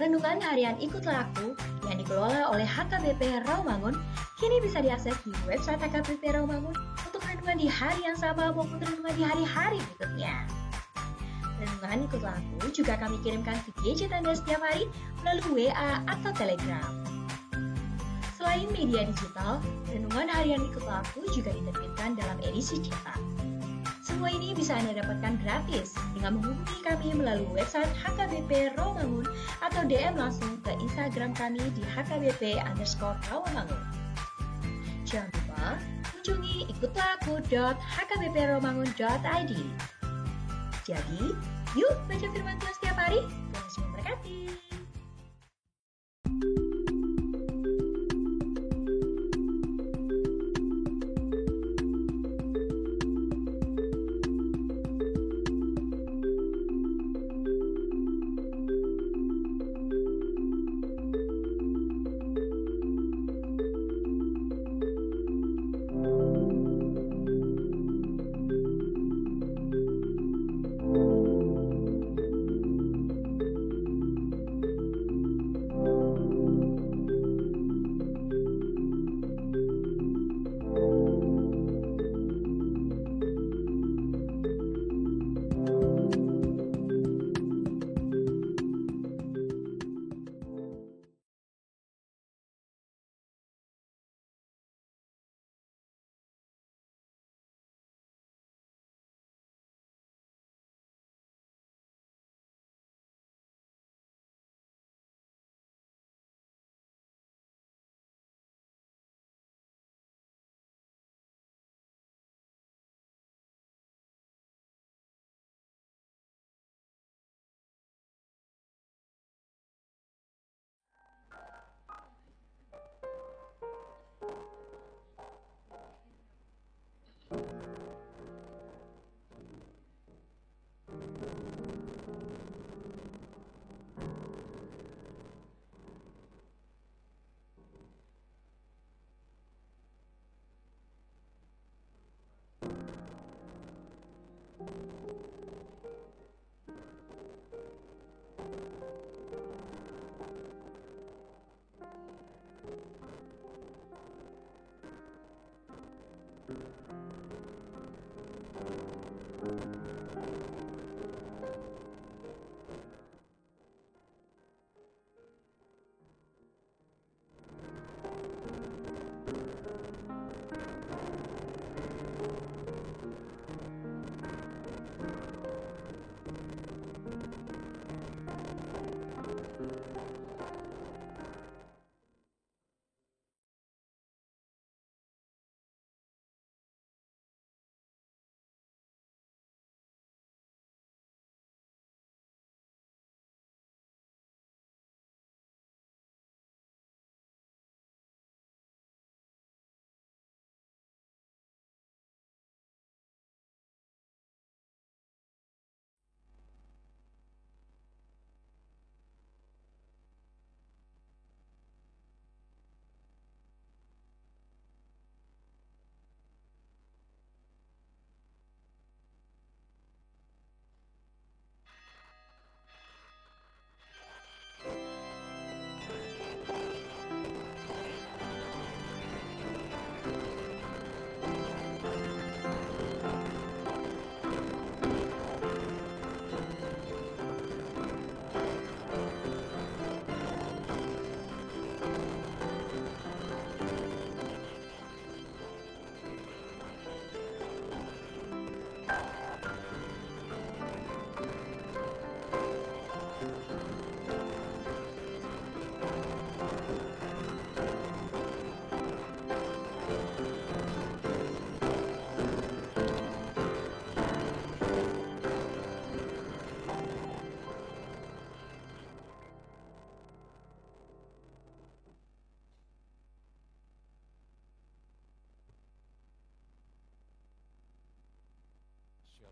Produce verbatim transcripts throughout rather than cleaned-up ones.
Renungan harian Ikutlah Aku yang dikelola oleh H K B P Rawamangun kini bisa diakses di website H K B P Rawamangun untuk renungan di hari yang sama maupun renungan di hari-hari berikutnya. Renungan Ikutlah Aku juga kami kirimkan ke gadget Anda setiap hari melalui W A atau Telegram. Selain media digital, renungan harian Ikutlah Aku juga diterbitkan dalam edisi cetak. Semua ini bisa Anda dapatkan gratis dengan menghubungi kami melalui website H K B P Rawamangun atau D M langsung ke Instagram kami di H K B P underscore Rawamangun. Jangan lupa kunjungi ikutlah aku dot H K B P rawamangun dot I D. Jadi, yuk baca firman Tuhan setiap hari. Tuhan Yesus memberkati.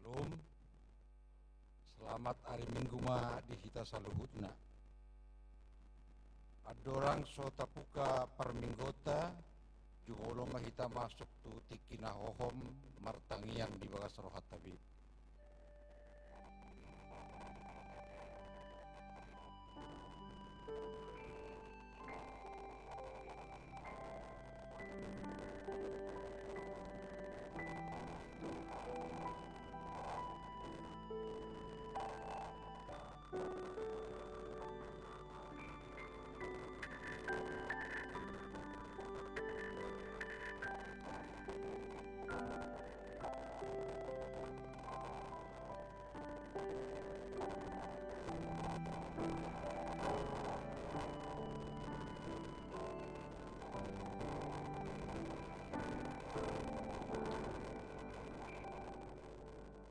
Syalom. Selamat ari Minggu ma di hita saluhutna. Andorang so tabuka parmingguonta, jumolo ma hita masuk tu tingki na hohom martangiang di bagas rohanta be.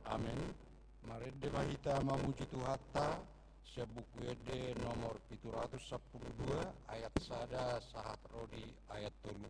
Amen. Marende ma hita mamuji Tuhanta, sian Buku Ende nomor pitu ratus sampulu dua, ayat sada sahat ro di ayat tolu.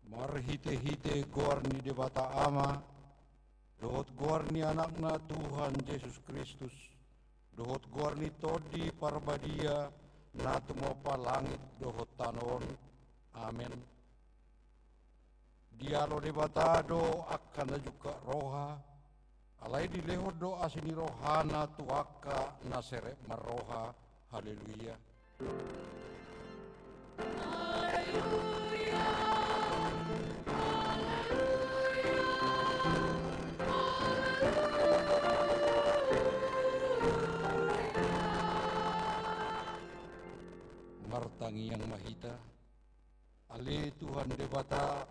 Marhitehite goar ni Debata Ama, dohot goar ni Anakna Tuhan Jesus Kristus, dohot goar ni Tondi Parbadia, na tumompa langit dohot tano on. Amen. Dialo Debata do angka na jungkat roha, alai dilehon do asi ni rohana tu angka na serep marroha. Haleluya. Martangiang ma hita. Ale Tuhan Debata,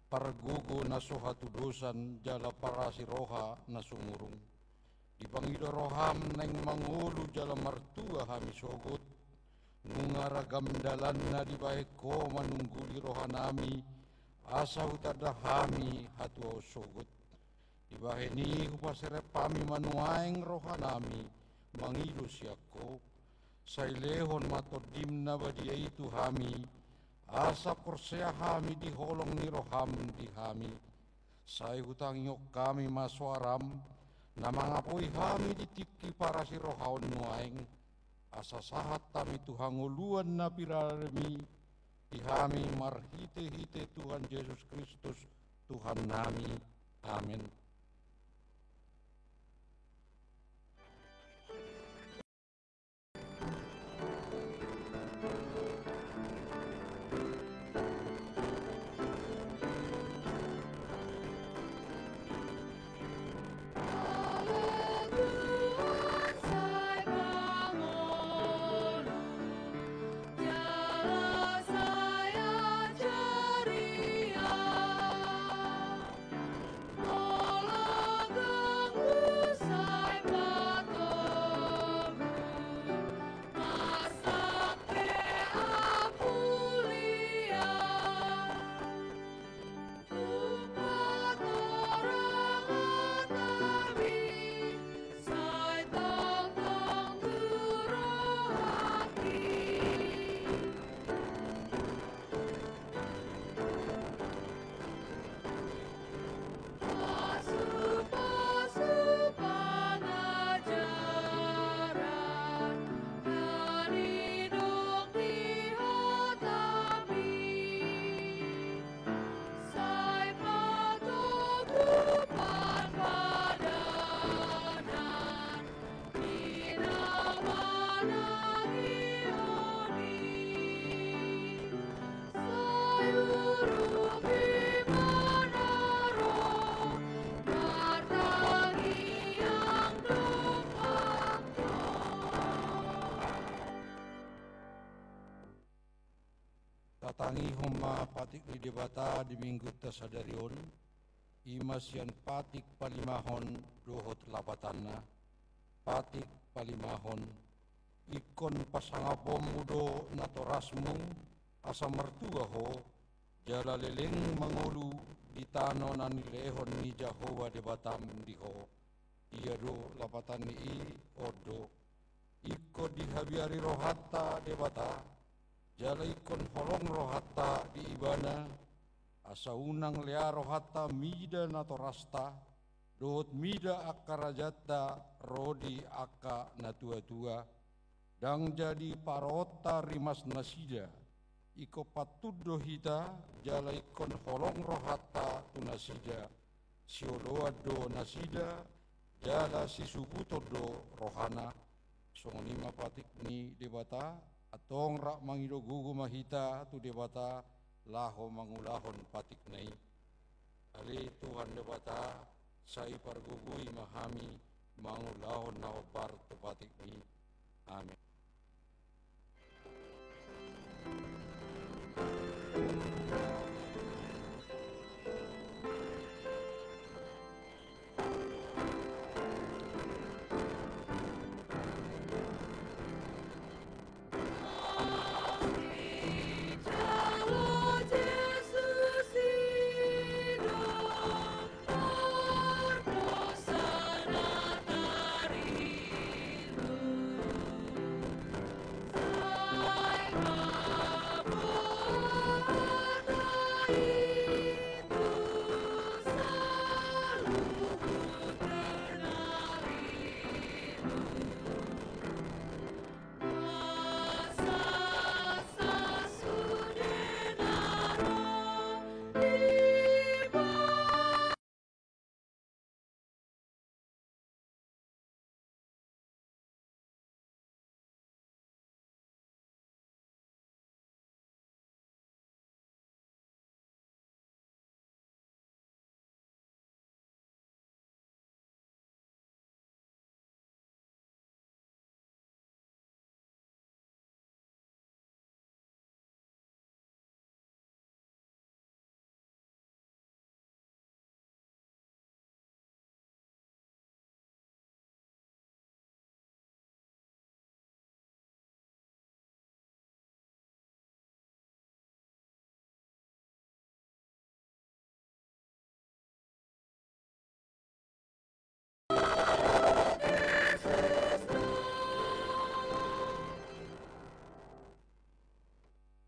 pargogo na so hatudosan jala parasi roha na sumurung. Dipangido roham naeng mangolu jala martua hami sogot, nunga ragam dalan na dibahen ho manungguli rohanami, asa hutanda hami hatuaon sogot. Dibahen i hupaserep hami ma nuaeng rohanami mangido sian ho, sai lehon ma Tondim na badia i tu hami, asa porsea hami di holong ni roham di hami. Sai hutangihon hami ma soaram, na mangapoi hami di tingki parasi roha on nuaeng, asa sahat hami tu hangoluan na pinarim i, di hami marhitehite Tuhan Jesus Kristus, Tuhannami. Amen. Tatangihon ma patik ni Debata di minggunta sadari on, i ma sian patik palimahon dohot lapatanna. Patik palimahon. Ingkon pasangaponmu do natorasmu, asa martua ho, jala leleng mangolu di tano na nilehon ni Jahowa Debatam di ho. Ia do lapatan ni i, on do. Ingkon dihabiari rohanta Debata, jala ingkon holong rohanta di Ibana, asa unang lea rohanta mida natorasta, dohot mida angka rajanta ro di angka natuatua. Ndang jadi paroonta rimas nasida, ingkon pantun do hita, jala ingkon holong rohanta tu nasida, sioloan do nasida, jala sisubuton do rohana. Songon i ma patik ni Debata, antong rap mangido gogo ma hita tu Debata, laho mangulahon patikna i. Ale Tuhan Debata, sai pargogoi ma hami mangulahon na hombar tu patikmi. Amen.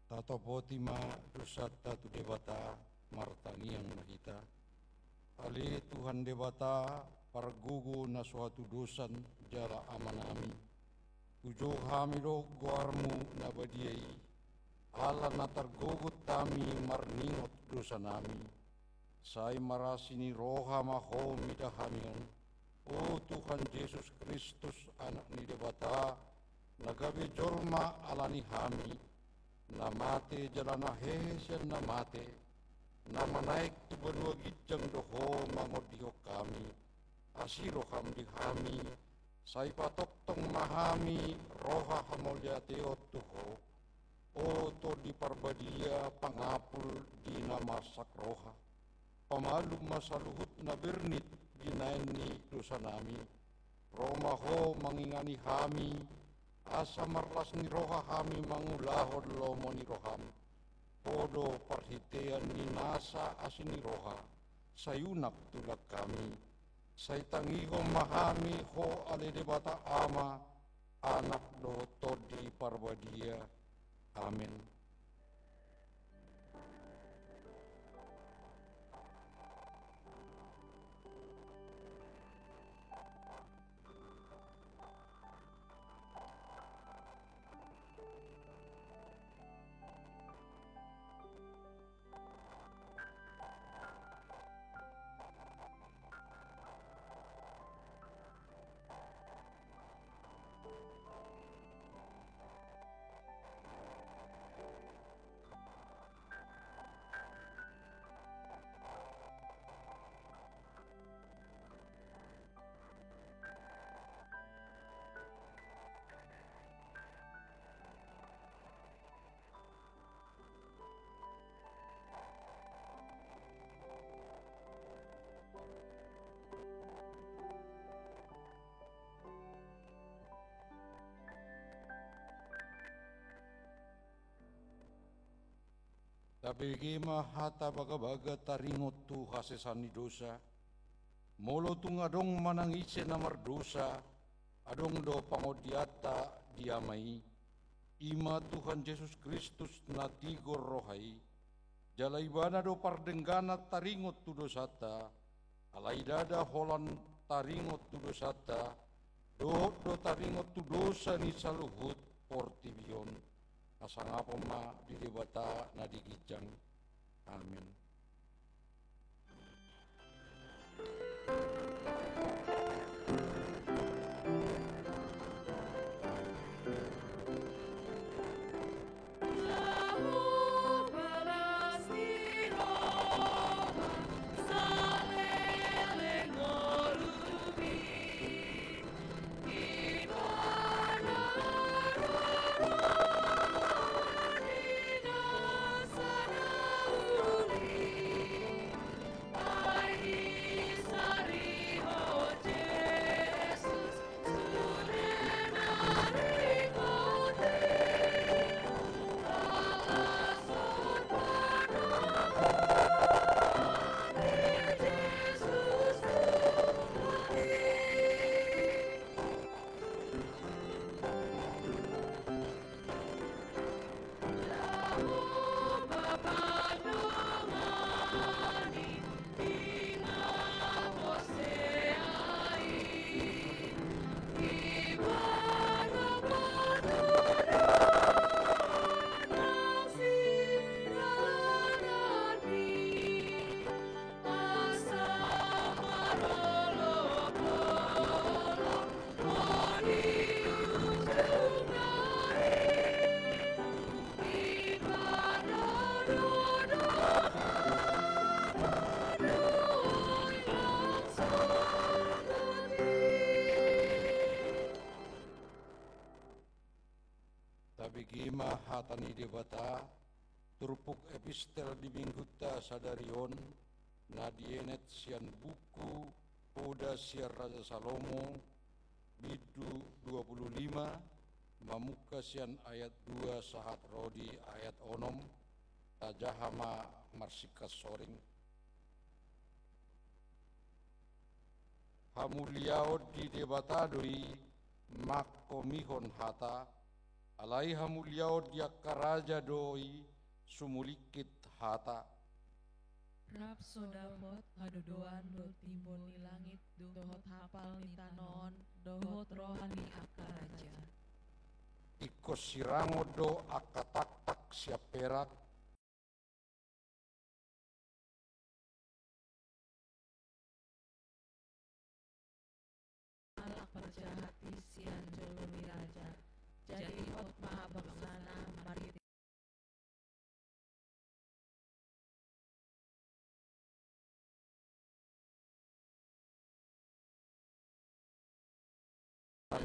Tatopoti ma dosanta tu Debata, martangiang ma hita. Ale Tuhan Debata, pargogo na so hatudosan jala Amanami, pujo hami do goarmu na badia i, ala na targogot hami marningot dosanami. Sai marasi ni roha ma ho mida hami on, o Tuhan Jesus Kristus, Anak ni Debata, na gabe jolma ala ni hami, na mate jala na hehe sian na mate, na manaek tu banua ginjang do ho mangondihon hami. Asi roham di hami, sai patongtong ma hami roha hamauliateon tu ho. O Tondi Parbadia, pangapul di na marsak roha, pamalum ma saluhut na bernit di naeng ni dosanami. Ro ma ho mangingani hami, asa marlas ni roha hami mangulahon lomo ni roham. Ho do parhitean ni nasa asi ni roha, sai unang tulang hami. Sai tangihon ma hami ho ale Debata Ama, Anak dohot Tondi Parbadia. Amen. Tabege ma hata bagabaga taringot tu hasesaan ni dosa. Molo tung adong manang ise na mardosa, adong do pangondianta di Ama i, i ma Tuhan Jesus Kristus na tigor roha i. Jala Ibana do pardengganan taringot tu dosanta, alai ndada holan taringot tu dosanta, dohot do taringot tu dosa ni saluhut portibi on. Hasangapon ma di Debata na di ginjang. Amen. Tabege ma hata ni Debata, turpuk epistel di minggunta sadari on, na dienet sian buku Poda sian Raja Salomo, bindu dua pulu lima, mamungka sian ayat dua sahat ro di ayat onom, tajaha ma marsingkat soring. Hamuliaon di Debata do i mangkomihon hata, alai hamuliaon di angka raja do i sumulingkit hata. Rap so dapot hadodoan dohot timbul ni langit dohot hapal ni tano on dohot roha ni angka raja. Ingkon sirangon do angka taktak sian perak, Halak parjahat i sian jolo ni raja, jadi hot ma bangsana marhite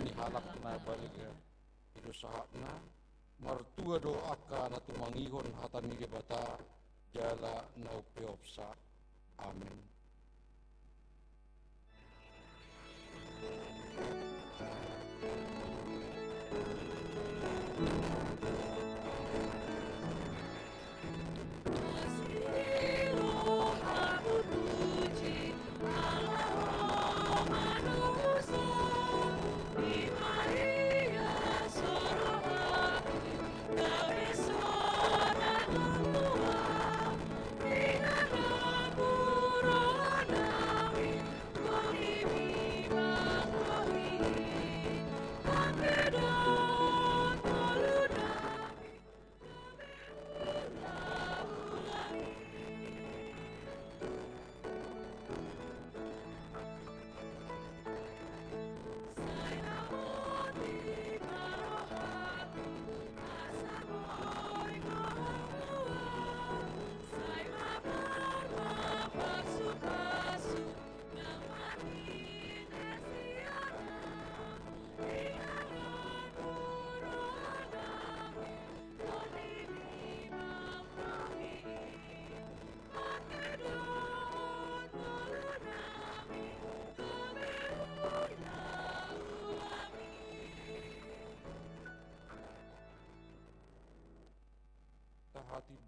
ni halak na balga. I do sahatna. Martua do angka na tumangihon hata ni Debata jala na umpeopsa. Amen.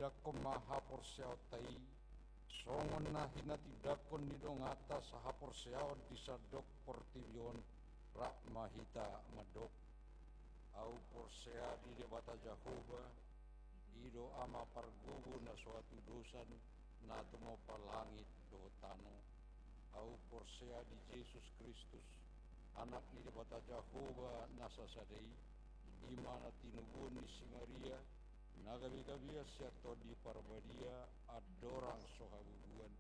Dangkon ma haporseaonta i, songon na hinatindangkon ni donganta sahaporseaon di sandok portibi on, rap ma hita mandok: Ahu porsea di Debata Jahowa, i do Ama pargogo na so hatudosan, na tumompa langit dohot tano. Ahu porsea di Jesus Kristus, Anak ni Debata Jahowa na sasada i, i ma na tinubuhon ni si Maria, na gabe gabean sian Tondi Parbadia, andorang so habubuan.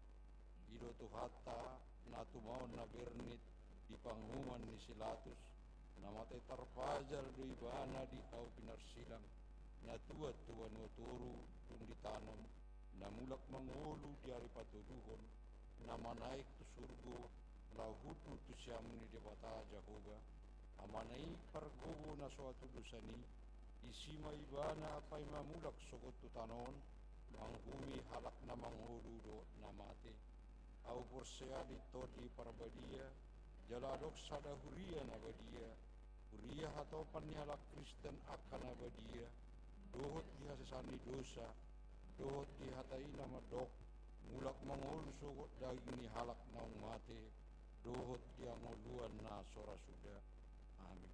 I do Tuhanta, na tumaon na bernit di panguhuman ni si Latus, na mate tarpajal do ibana di hau pinarsilang, na tuat tu banua toru dung ditanom, na mulak mangolu di ari patoluhon, na manaek tu surgo, laho hundul tu siamun ni Debata Jahowa, Amana i pargogo na so hatudosan i, disi ma ibana paima mulak sogot tu tano on, manguhumi halak na mangolu dohot na mate. Ahu porsea di Tondi Parbadia, jala adong sada huria na badia, huria hatopan ni halak Kristen angka na badia, dohot di hasesaan ni dosa, dohot di hata i na mandok: Mulak mangolu sogot daging ni halak naung mate, dohot di hangoluan na so ra suda. Amin.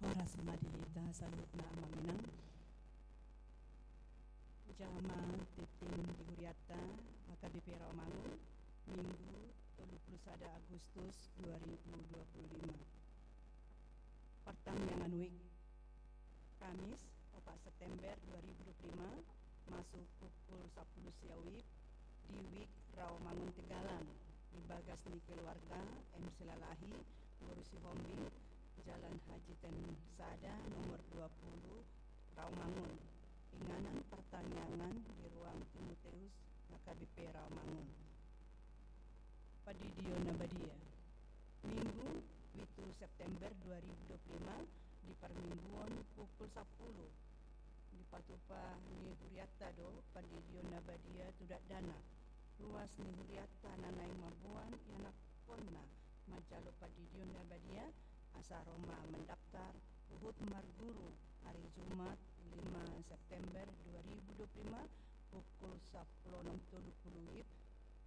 Horas ma di hita saluhutna, Amang Inang. Hujaha ma tingting di hurianta, H K B P Rawamangun, Minggu, tolu pulu sada Agustus dua ribu dua pulu lima. Partangiangan WIB. Kamis, opat September dua ribu dua pulu lima, masuk pukul sapuluh siang WIB, di WIB Rawamangun Tegalan, di bagas ni keluarga M Silalahi, Boru Sihombing, Jalan Haji Ten sada, nomor dua puluh, Rawamangun. Inganan partangiangan di ruang Timoteus, H K B P Rawamangun. Pandidion na badia. Minggu, pitu September dua ribu dua puluh lima, di parmingguon pukul sapuluh. Dipatupa ni hurianta do pandidion na badia tu dakdanak. Ruas ni hurianta na naeng mamboan ianakkonna manjalo pandidion na badia, asa ro ma mandaftar huhut marguru ari Jumat, lima September dua ribu dua puluh lima, pukul sapuluh onom tolu pulu WIB,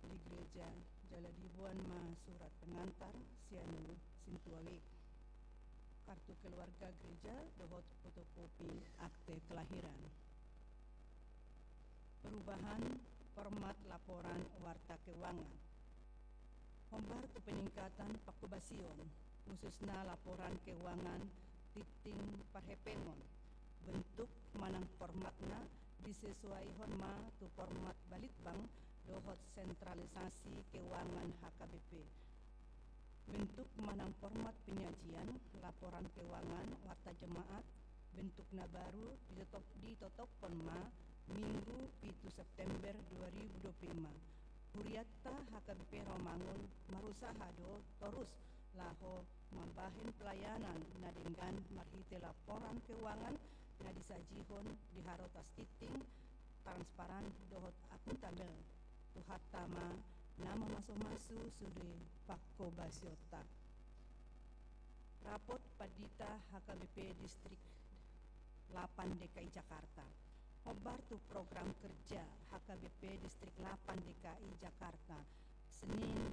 di gereja, jala diboan ma surat pengantar sian sintua WIB, kartu keluarga gereja dohot fotokopi akte kelahiran. Perubahan format laporan warta keuangan. Hombar tu peningkatan pangkobasion, khususna laporan keuangan tingting parhepengon. Bentuk manang formatna disesuaihon ma tu format Balitbank dohot sentralisasi keuangan H K B P. Bentuk manang format penyajian laporan keuangan warta jemaat, bentuk na baru ditotop-, ditotophon ma Minggu, pitu September dua ribu dua puluh lima. Hurianta H K B P Rawamangun marusaha do torus laho mambahen pelayanan na denggan marhite laporan keuangan na disajihon di harotas tingting, transparan dohot akuntabel. Tuhanta ma na mamasumasu sude pangkobasionta. Rapot Pandita H K B P Distrik lapan D K I Jakarta. Hombar tu program kerja H K B P Distrik lapan D K I Jakarta, Senin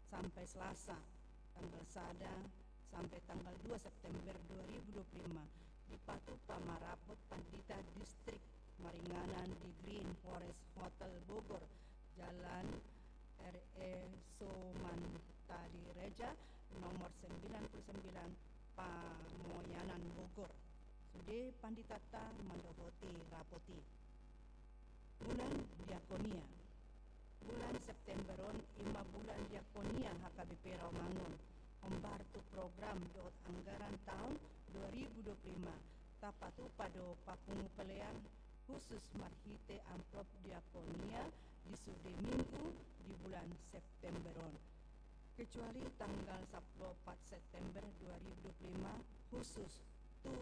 sampai Selasa, tanggal sada sampai tanggal dua September dua ribu dua puluh lima, dipatupa ma rapot Pandita Distrik maringanan di Green Forest Hotel Bogor, Jalan R E Somantalireja, nomor sembilan puluh sembilan, Pamoyanan, Bogor. Sude panditanta mandohoti rapot i. Bulan Diakonia. Bulan September on i ma bulan Diakonia H K B P Rawamangun. Hombar tu program dohot anggaran taon dua ribu dua puluh lima, tapatupa do papungupalean khusus marhite amplop diakonia di sude minggu di bulan September on. Kecuali tanggal sampulu opat September dua ribu dua puluh lima, khusus tu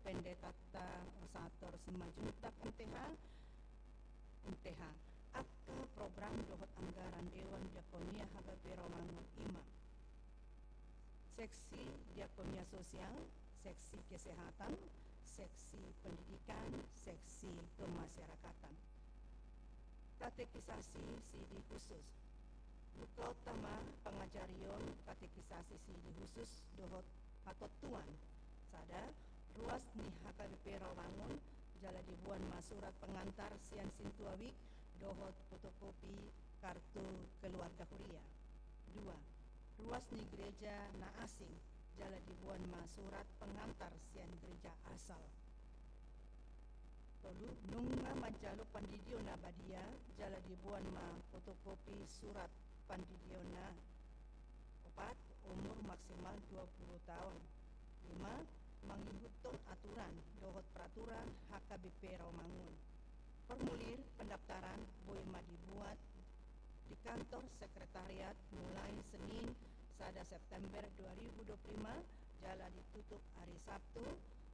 pendetanta Ossator Simanjuntak M T H, M T H. Ak- Program dohot anggaran Dewan Diakonia H K B P Rawamangun i ma: Seksi Diakonia Sosial, Seksi Kesehatan, Seksi Pendidikan, Seksi Kemasyarakatan. Katekisasi Sidi Khusus. Bukaonta ma pangajarion Katekisasi Sidi Khusus dohot hatontuan. Sada, ruas ni H K B P Rawamangun, jala diboan ma surat pengantar sian sintua wijk dohot fotokopi kartu keluarga huria. Dua, ruas ni gereja na asing, jala diboan ma surat pengantar sian gereja asal. Tolu, nunga manjalo pandidion na badia, jala diboan ma fotokopi surat pandidionna. Opat, umur maksimal dua puluh taon. Lima, mangihuthon aturan dohot peraturan H K B P Rawamangun. Formulir pendaftaran boi ma dibuat di kantor sekretariat mulai Senin sada September dua ribu dua puluh lima, jala ditutup hari Sabtu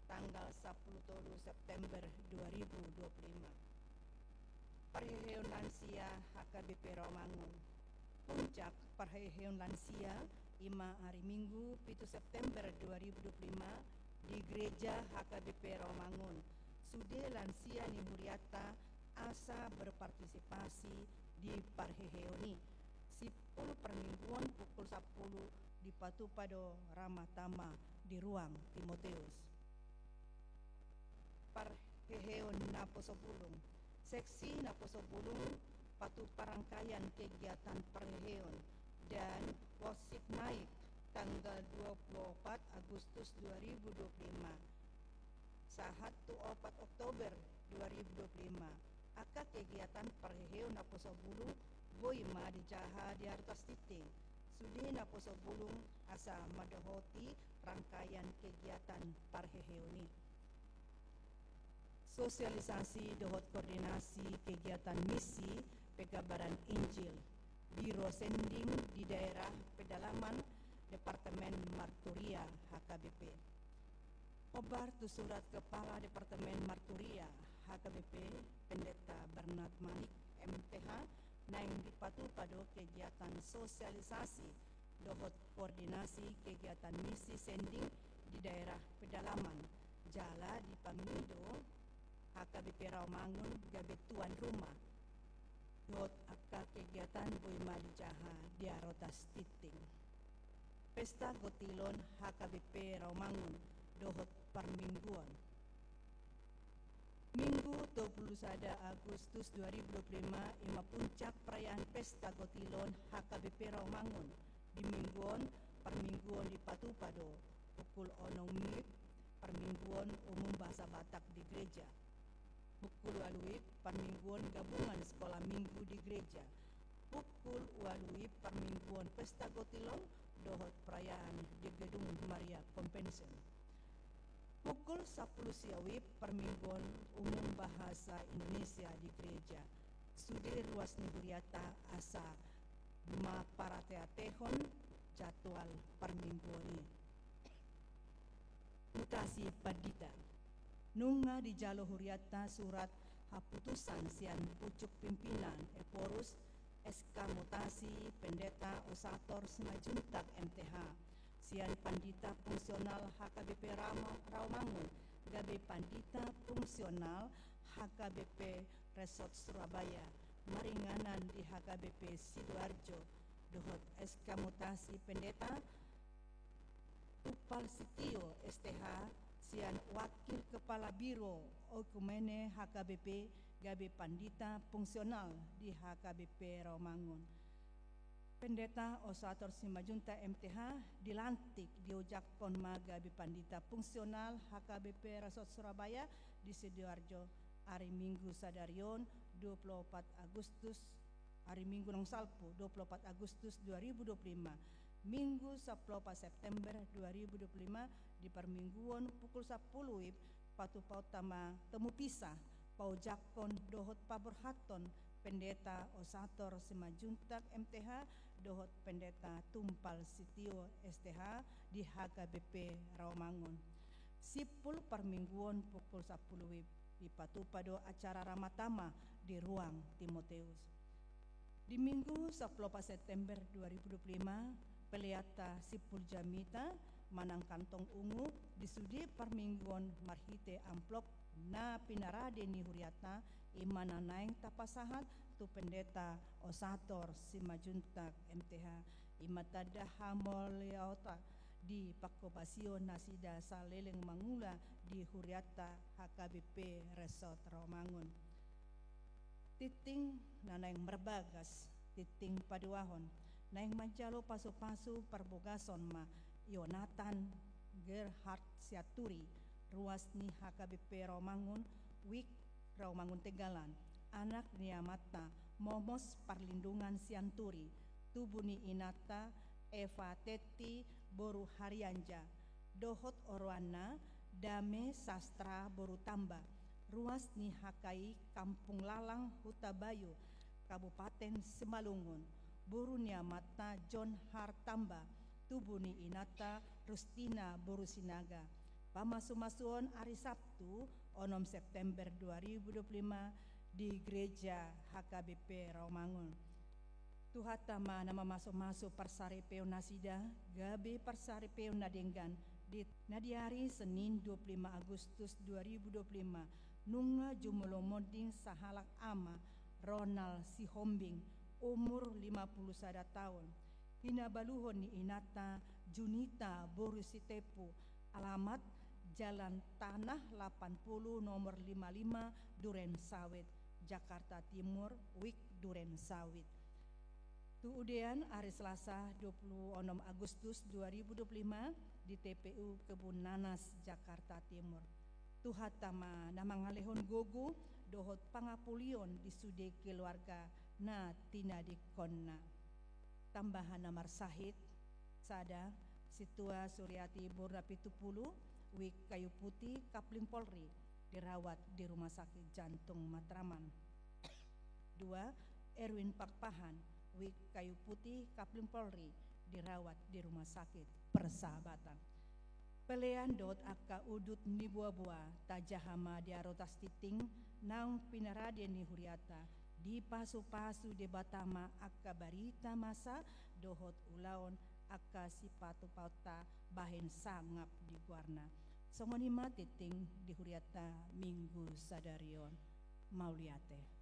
tanggal sapuluh tolu September dua ribu dua puluh lima. Parheheon lansia H K B P Rawamangun. Puncak parheheon lansia i ma ari Minggu pitu September dua ribu dua puluh lima di Gereja H K B P Rawamangun. Sude lansia ni hurianta asa berpartisipasi di parheheon i. Simpul parmingguon pukul sampulu dipatupa do rama tama di ruang Timoteus. Parheheon naposobulung. Seksi naposobulung patupa rangkaian kegiatan parheheon dan worship night tanggal dua puluh opat Agustus dua ribu dua puluh lima sahat tu opat Oktober dua ribu dua puluh lima. Angka kegiatan parheheon naposobulung boi ma dijaha di Arotas Tintin. Sude naposobulung asa mandohoti rangkaian kegiatan parheheon i. Sosialisasi dohot koordinasi kegiatan misi pekabaran Injil, Biro Sending di daerah pedalaman Departemen Marturia H K B P. Hombar tu surat Kepala Departemen Marturia H K B P, Pendeta Bernard Malik, M T H, naeng dipatupa do kegiatan sosialisasi dohot koordinasi kegiatan misi sending di daerah pedalaman, jala dipangido H K B P Rawamangun gabe tuan rumah dohot angka kegiatan boi ma dijaha di Arotas Tintin. Pesta Gotilon H K B P Rawamangun dohot parmingguon. Minggu dua puluh sada Agustus dua ribu dua puluh lima i ma puncak perayaan Pesta Gotilon H K B P Rawamangun. Di minggu on, parmingguon dipatupa do pukul onom WIB, parmingguon umum bahasa Batak di gereja. Pukul ualu WIB, parmingguon gabungan sekolah minggu di gereja. Pukul ualu WIB, parmingguon Pesta Gotilon dohot perayaan di Gedung Maria Convention. Pukul sampulu sia WIB, parmingguon umum bahasa Indonesia di gereja. Sude ruas ni hurianta asa maparateatehon jadwal parmingguon i. Mutasi pandita. Nunga dijalo hurianta surat haputusan sian pucuk pimpinan Ephorus, S K mutasi Pendeta Osator Simanjuntak M T H, sian pandita fungsional H K B P Rama-, Rawamangun gabe pandita fungsional H K B P Resort Surabaya, maringanan di H K B P Sidoarjo, dohot S K mutasi Pendeta Tumpal Sitio S T H, sian wakil kepala biro oikumene H K B P gabe pandita fungsional di H K B P Rawamangun. Pendeta Osator Simanjuntak M T H dilantik, diojakhon ma gabe pandita fungsional H K B P Resort Surabaya di Sidoarjo, ari Minggu sadari on, dua puluh opat Agustus, ari Minggu naung salpu, dua puluh opat Agustus dua ribu dua puluh lima, Minggu sampulu opat September dua ribu dua puluh lima, di parmingguon pukul sampulu WIB, patupaonta ma temupisa, paojakhon dohot paborhathon Pendeta Osator Simanjuntak M T H dohot Pendeta Tumpal Sitio S T H di H K B P Rawamangun. Simpul parmingguon pukul sampulu WIB, dipatupa do acara rama tama di ruang Timoteus. Di Minggu sampulu opat September dua ribu dua puluh lima, peleanta Simpul Jamita manang kantong ungu di sude parmingguon marhite amplop na pinarade ni huriata, i ma na naeng tapasahat tu Pendeta Osator Simanjuntak M T H, i ma tanda hamauliateonta di panghobasion nasida saleleng mangula di huriata H K B P Resort Rawamangun. Tingting na naeng marbagas, tingting paduahon, naeng manjalo pasupasu parbogason ma Yonatan Gerhard Sianturi, ruas ni H K B P Rawamangun, Wik Rawamangun Tegalan, anak ni amanta Momos Parlindungan Sianturi, tubu ni inanta Eva Tetti boru Harianja, dohot oroanna Dame Sastra boru Tamba, ruas ni H K I Kampung Lalang Hutabayu, Kabupaten Simalungun, boru ni amanta John Har Tamba, tubu ni inanta Rustina boru Sinaga. Pamasumasuon ari Sabtu, onom September dua ribu dua puluh lima, di Gereja H K B P Rawamangun. Tuhanta ma na mamasumasu parsaripeon nasida, gabe parsaripeon na denggan, di, na di ari Senin dua puluh lima Agustus dua ribu dua puluh lima, nunga jumolo monding sahalak ama, Ronald Sihombing, umur lima puluh sada taon. Hinabaluhon ni inanta Junita boru Sitepu, alamat Jalan Tanah lapan puluh nomor lima lima, Duren Sawit, Jakarta Timur, Wik Duren Sawit. Tu udean ari Selasa dua puluh onom Agustus dua ribu dua puluh lima di T P U Kebun Nanas, Jakarta Timur. Tuhanta ma na mangalehon gogo dohot pangapulion di sude keluarga na tinadingkonna. Tambahan na marsahit: sada, Sintua Suriati boru na pitu pulu, Wik Kayu Putih, Kapling Polri, dirawat di Rumah Sakit Jantung Matraman. Dua, Erwin Pakpahan, Wik Kayu Putih, Kapling Polri, dirawat di Rumah Sakit Persahabatan. Pelean dohot angka udut ni boaboa tajaha ma di arotas tingting naung pinarade ni huriata. Dipasupasu Debata ma angka barita masa dohot ulaon angka sipatupaonta bahen sangap di goarna. Songon i ma tingting di huriata Minggu sadari on. Mauliate.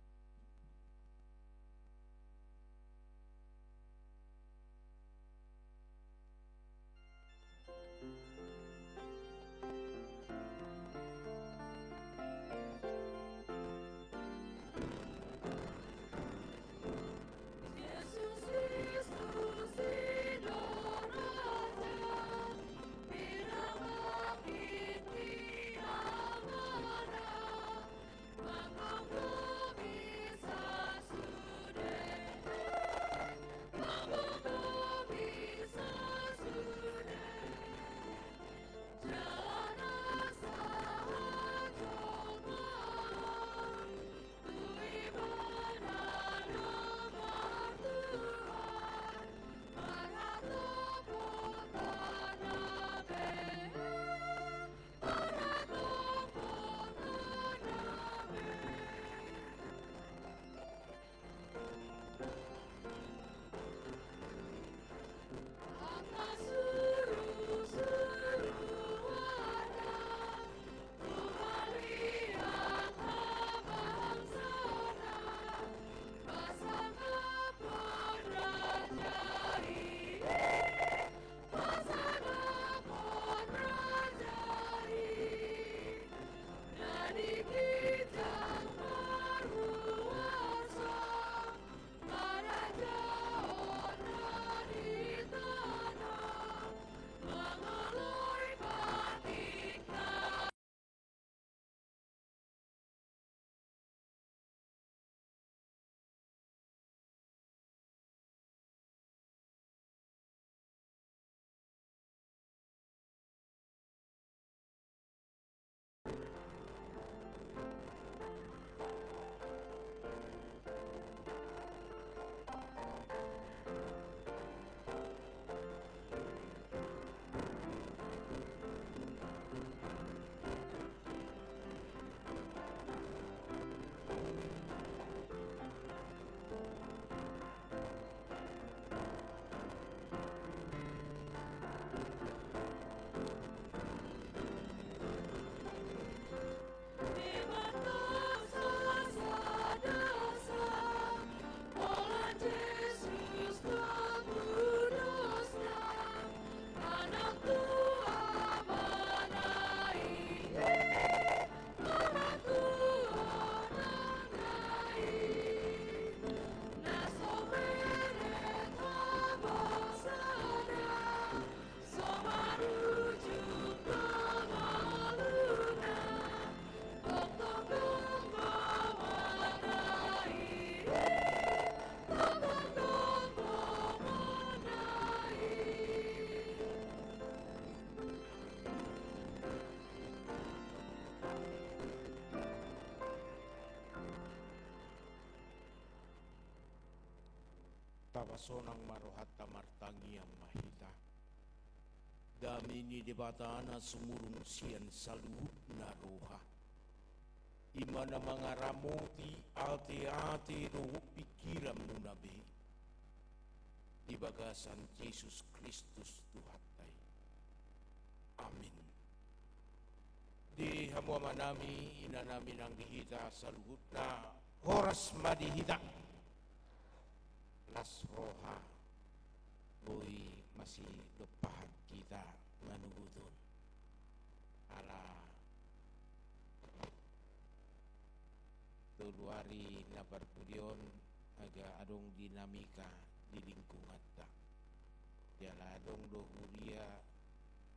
Tapasonang ma rohanta, martangiang ma hita. Dame ni Debata na sumurung sian saluhutna roha, i ma na mangaramoti ateate dohot pingkiranmuna be, di bagasan Jesus Kristus Tuhanta i. Amin. Di hamu amanami, inanami nang di hita saluhutna, horas ma di hita. Las roha, boi masidompahan hita manogot on. Ala tolu ari na parpudi on, nga adong dinamika di lingkunganta. Jala adong do huria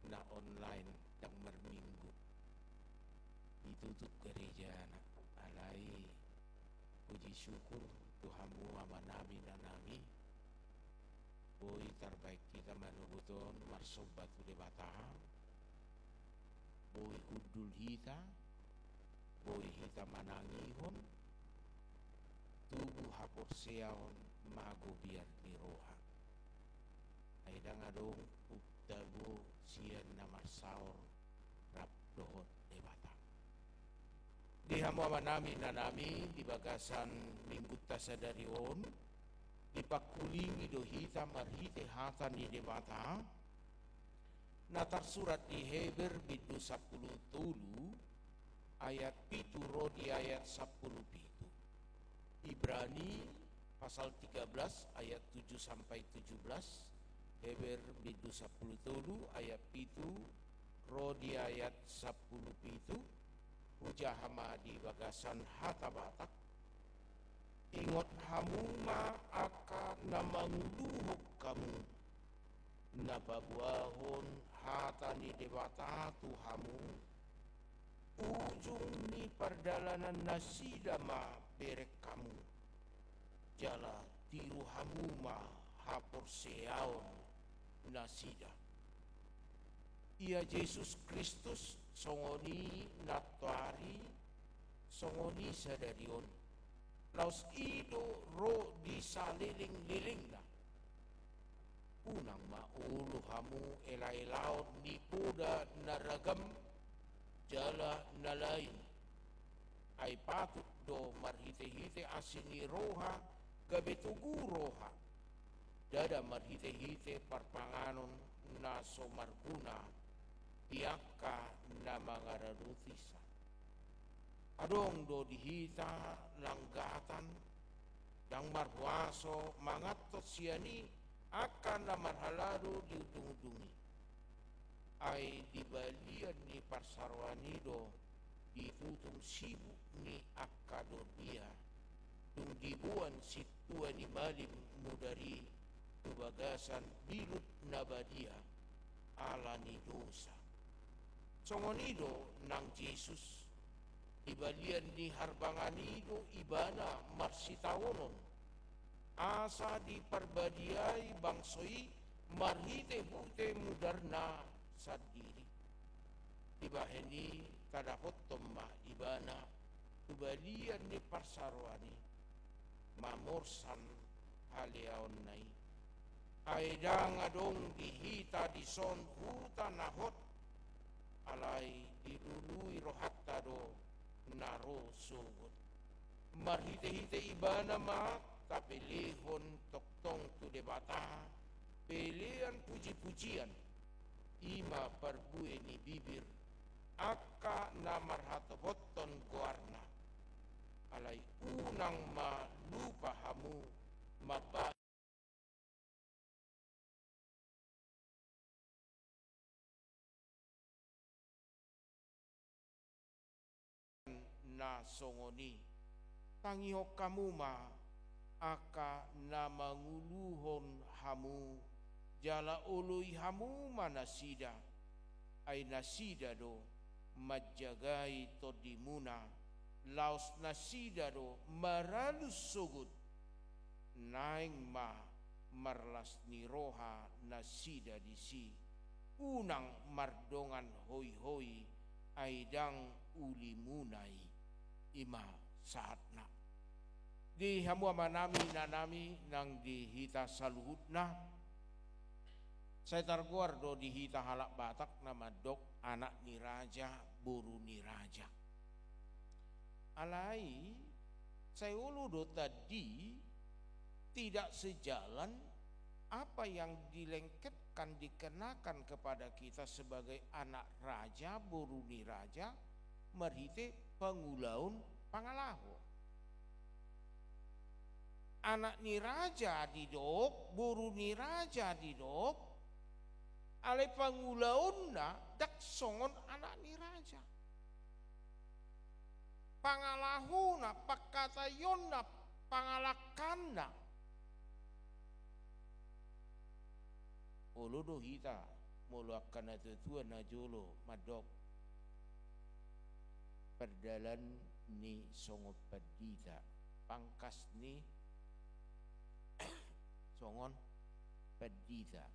na online, ndang marminggu. Ditutup gerejana. Alai puji syukur tu hamu amanami, inanami, boi tarbahen hita manogot on marsomba tu Debata. Boi hundul hita, boi hita manangihon, tubu haporseaon, mago biar ni roha. Ai ndang adong umtabo sian na marsaor rap dohot Debata. Di hamu amanami, inanami, di bagasan minggunta sadari on, dipangkulingi do hita marhite hata ni Debata, na tarsurat di Heber bindu sampulu tolu ayat pitu ro di ayat sampulu pitu. Ibrani pasal tiga belas ayat tujuh sampai tujuh belas, Heber bindu sampulu tolu ayat pitu ro di ayat sampulu pitu, hujaha ma di bagasan hata Batak. Ingot hamu ma angka na manguluhon hamu, na paboahon hata ni Debata tu hamu, ujung ni pardalanan nasida ma bereng hamu, jala tiru hamu ma haporseaon nasida. Ia Jesus Kristus songon i nantoari, songon i sadari on, laos i do ro di salelenglelengna. Unang ma olo hamu elaelaon ni poda na ragam jala na lain. Ai patut do marhitehite asi ni roha gabe togu roha, ndada marhitehite parpanganon na so marguna di angka na mangaradoti sa. Adong do di hita langgatan, ndang marhuaso manganton sian i angka na marhalado di undungundung i. Ai di balian ni parsaroan i do ditutung sibuk ni angka dondia, dung diboan sintua ni malim mudar i tu bagasan bilut na badia ala ni dosa. Songon i do nang Jesus, di balian ni harbangan i do ibana marsitaonon, asa diparbadiai bangso i marhitehite mudarna sandiri. Dibahen i tadapothon ma ibana tu balian ni parsaroan i, mamorsan haleaonna i. Ai ndang adong di hita dison huta na hot, alai dilului rohanta do na ro sogot. Marhitehite ibana ma tapelehon tongtong tu Debata pelean pujipujian, i ma parbue ni bibir angka na marhatopothon goarna. Alai unang ma lupa hamu mambahen na songon i. Tangihon hamu ma angka na manguluhon hamu, jala oloi hamu ma nasida, ai nasida do manjagai tondimuna, laos nasida do maralus sogot. Naeng ma marlas ni roha nasida disi, unang mardongan hoihoi, ai ndang ulimuna i. I ma sahatna. Di hamu amanami, inanami, nang di hita saluhutna, sai targoar do di hita halak Batak na mandok anak ni raja, boru ni raja. Alai, sai olo do tadi tidak sejalan apa yang dilengketkan, dikenakan kepada kita sebagai anak raja, boru ni raja, marhite pangulaon pangalaho. Anak ni raja didok, boru ni raja didok, alai pangulaonna ndang songon anak ni raja. Pangalahona, pangkataionna, pangalangkanna. Olo do hita, molo angka natuatua najolo mandok, pardalan ni songon pandita, pangkas ni songon pandita.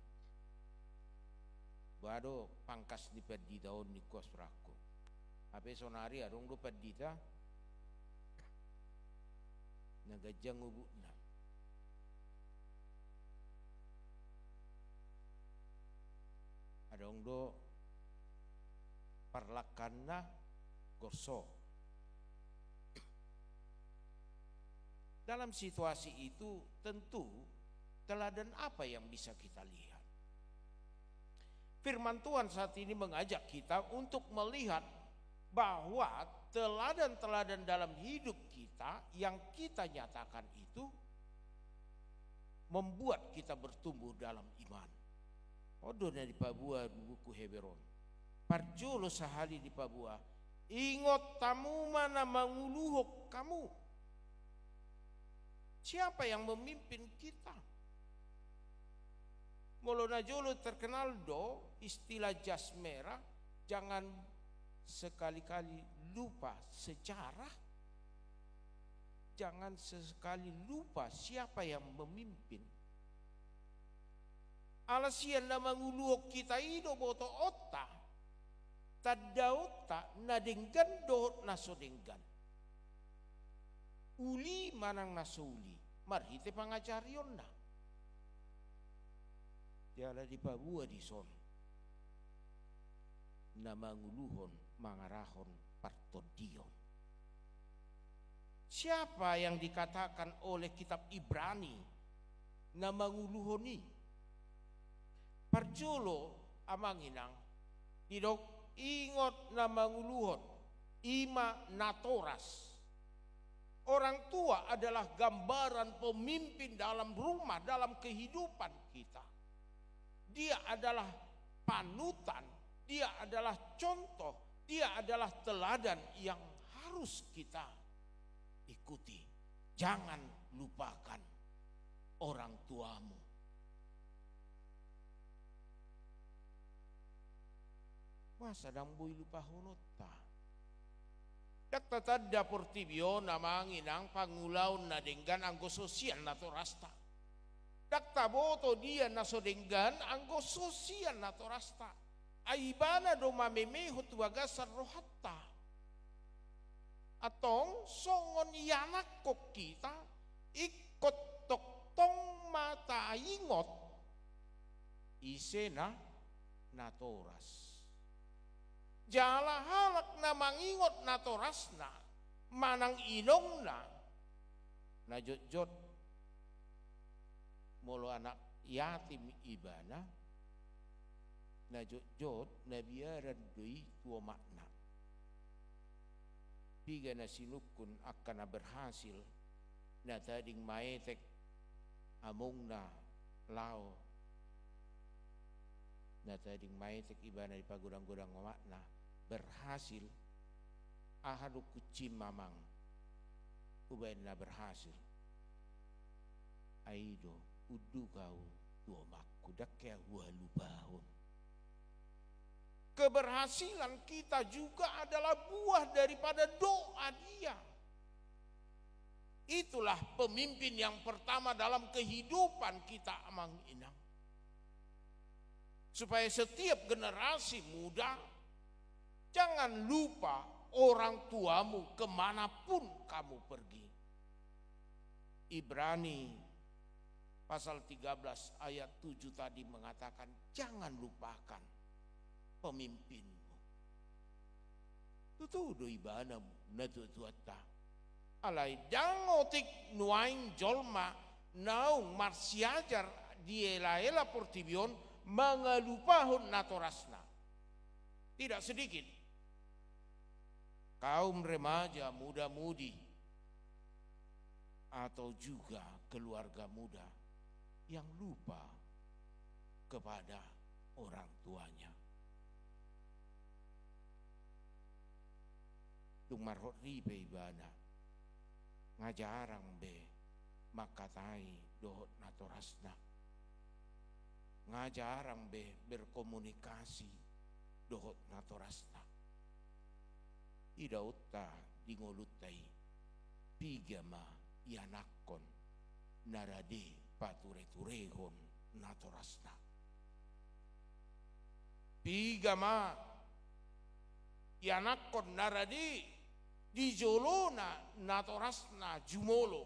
Boha do pangkas ni pandita on, ningku asurangku? Hape saonari adong do pandita na ganjang ubukna. Adong do parlangkanna gorso. Dalam situasi itu, tentu teladan apa yang bisa kita lihat? Firman Tuhan saat ini mengajak kita untuk melihat bahwa teladan-teladan dalam hidup kita yang kita nyatakan itu membuat kita bertumbuh dalam iman. On do na dipaboa di buku Heber on. Parjolo sahali dipaboa, ingot hamu ma na manguluhon hamu. Siapa yang memimpin kita? Molo najolo terkenal do istilah jas merah, jangan sekali-kali lupa sejarah, jangan sekali lupa siapa yang memimpin. Ala sian na manguluhon hita i do botoonta, tandaonta na denggan dohot na so denggan, uli manang na so uli, marhite pangajarionna. Jala dipaboa dison na manguluhon, mangarahon partondion. Siapa yang dikatakan oleh kitab Ibrani na manguluhon i? Parjolo, amang inang, didok, ingot na manguluhon, i ma natoras. Orang tua adalah gambaran pemimpin dalam rumah, dalam kehidupan kita. Dia adalah panutan, dia adalah contoh, dia adalah teladan yang harus kita ikuti. Jangan lupakan orang tuamu. Masa ndang boi lupahononta? Ndang tatanda portibi on, amang inang, pangulaon na denggan anggo so sian natorasta. Ndang taboto dia na so denggan anggo so sian natorasta. Ai ibana do mamemehon tu bagasan rohanta. Antong songon ianakhon hita, ingkon tongtong ma taingot ise na natoras. Jala halak na mangingot natorasna manang inongna, na jotjot molo anak yatim ibana, na jotjot na biaran do i tu omakna. Piga na sinungkun angka na berhasil, na tading maetek amongna laho, na tading maetek ibana dipagodang-godang omakna, berhasil. Aha do kuncim, amang, hubaen na berhasil? Ai i do, unduk ahu tu omakku, ndang hea huhalupahon. Keberhasilan kita juga adalah buah daripada doa dia. Itulah pemimpin yang pertama dalam kehidupan kita, amang inang. Supaya setiap generasi muda, jangan lupa orang tuamu kemanapun kamu pergi. Ibrani pasal tiga belas ayat tujuh tadi mengatakan, jangan lupakan pemimpinmu. Tutu do ibana, natuatuanta. Alai ndang otik nuaeng jolma naung marsiajar di elaela portibi on mangalupahon natorasna. Tidak sedikit kaum remaja, muda-mudi, atau juga keluarga muda yang lupa kepada orang tuanya. Dung marhot ripe ibana, nga jarang be mangkatai dohot natorasna. Nga jarang be berkomunikasi dohot natorasna. Idaonta di ngolunta i, piga ma ianakhon na rade patureturehon natorasna. Piga ma ianakhon na rade di jolona natorasna jumolo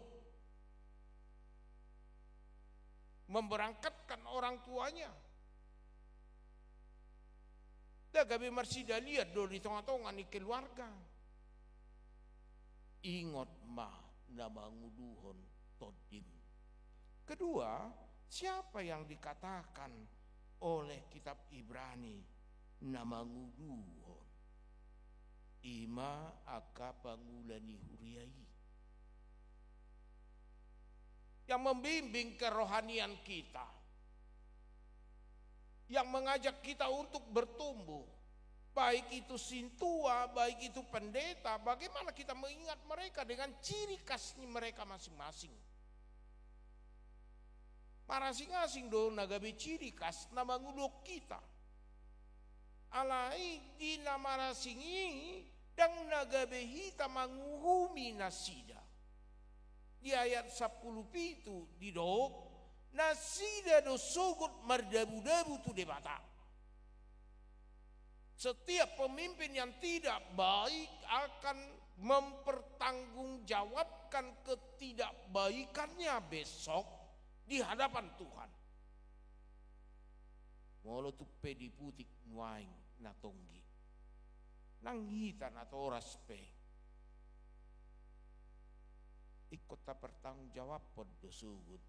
memberangkatkan orang tuanya. Ndang gabe marsidalian do di tongatonga ni keluarga. Ingot ma na manguluhon tondim. Kedua, siapa yang dikatakan oleh kitab Ibrani na manguluhon? I ma angka pangula ni huria i. Yang membimbing kerohanian kita, yang mengajak kita untuk bertumbuh, baik itu sintua, baik itu pendeta, bagaimana kita mengingat mereka dengan ciri khas ni mereka masing-masing. Marasing-asing do na gabe ciri khas na manguluhon hita. Alai di na marasing i, ndang na gabe hita manguhumi nasida. Di ayat sampulu pitu didok, nasida do sogot mardabudabu tu Debata. Setiap pemimpin yang tidak baik akan mempertanggungjawabkan ketidakbaikannya besok di hadapan Tuhan. Molo tung pe diputik nuaeng na tonggi, nang hita natoras pe, ingkon tapertanggungjawabhon do sogot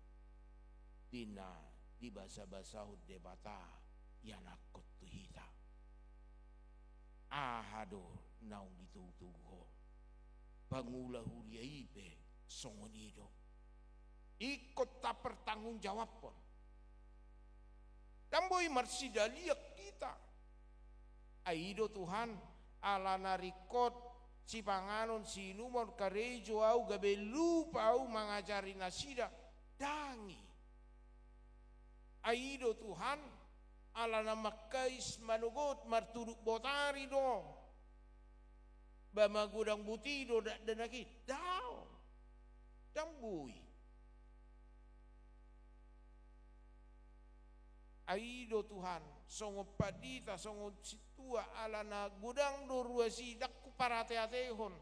di na dibasabasahon Debata ianakhon tu hita. Aha do naung ditogutogu ho? Pangula huria i pe songon i do. Ingkon tapertanggungjawabhon. Ndang boi marsidalian hita. Ai i do Tuhan, ala na ringkot sipanganon siinumon karejo au gabe lupa au mangajari nasida. Ndang i. Ai i do Tuhan, ala na mangkais manogot martuduk botari do. Ba magodang boti do dakdanak i. Daong. Ndang boi. Ai i do Tuhan, songon pandita, songon sintua, ala na godang do ruas i, ndang huparateatehon.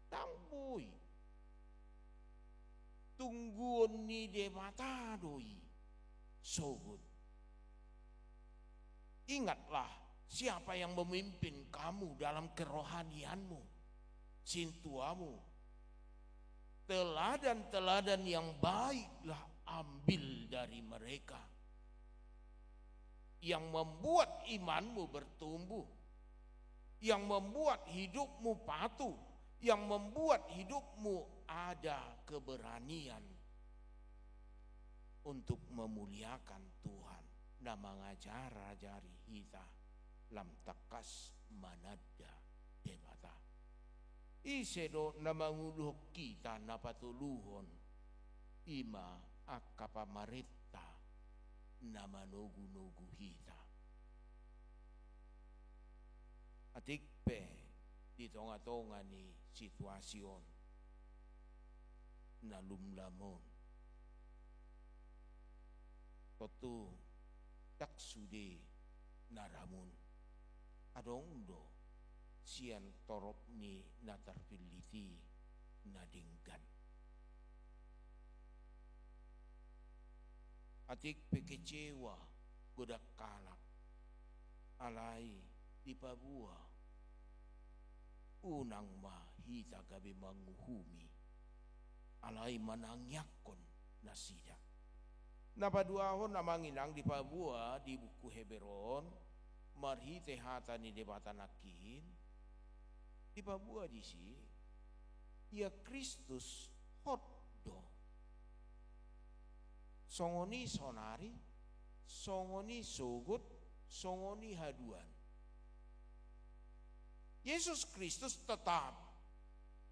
Ndang boi. Tungguon ni Debata do i. Sogot. Ingatlah siapa yang memimpin kamu dalam kerohanianmu, sintuamu. Teladan-teladan yang baiklah ambil dari mereka, yang membuat imanmu bertumbuh, yang membuat hidupmu patuh, yang membuat hidupmu ada keberanian untuk memuliakan Tuhan, na mangajar-ajari hita lam tangkas mananda Debata. Ise do na manguluhon hita na patoluhon? I ma angka pamarenta na manogunogu hita. Atik pe di tongatonga ni situasi on na lumlam on, tontu ndang sude na ramun. Adong do sian torop ni na tarpillit i na denggan. Tung pe kecewa godang halak, alai dipaboa. Unang ma hita gabe manguhumi, alai manangiangkon nasida. Na paduahon, amang inang, dipaboa di buku Heber on, marhite hata ni Debata nangkin, dipaboa disi, ia Kristus hot do. Songon i saonari, songon i sogot, songon i haduan. Yesus Kristus tetap.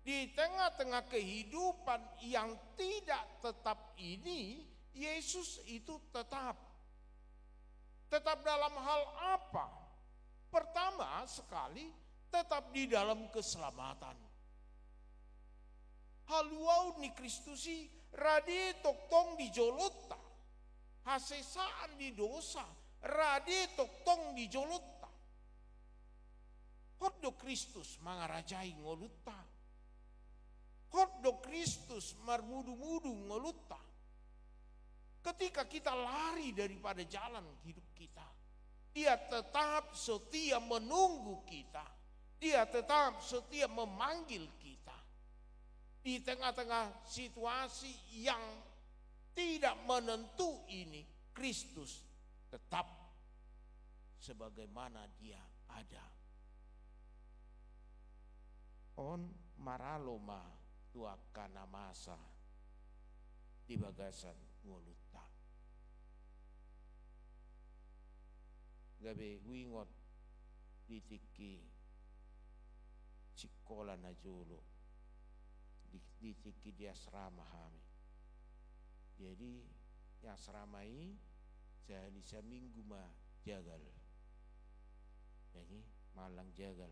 Di tengah-tengah kehidupan yang tidak tetap ini, Yesus itu tetap. Tetap dalam hal apa? Pertama sekali, tetap di dalam keselamatan. Haluaon ni Kristus i rade tongtong di jolonta. Hasesaan ni dosa rade tongtong di jolonta. Hot do Kristus mangarajai ngolunta. Hot do Kristus marmudu-mudu ngolunta. Ketika kita lari daripada jalan hidup kita, Dia tetap setia menunggu kita. Dia tetap setia memanggil kita. Di tengah-tengah situasi yang tidak menentu ini, Kristus tetap sebagaimana Dia ada. On maralo ma tu angka na masa di bagasan ngolunta. Gabe huingot di tingki sikola na jolo, di, di tingki di asrama hami. Jadi, di asrama i, sahali saminggu ma jagal. Jadi, mangallang jagal.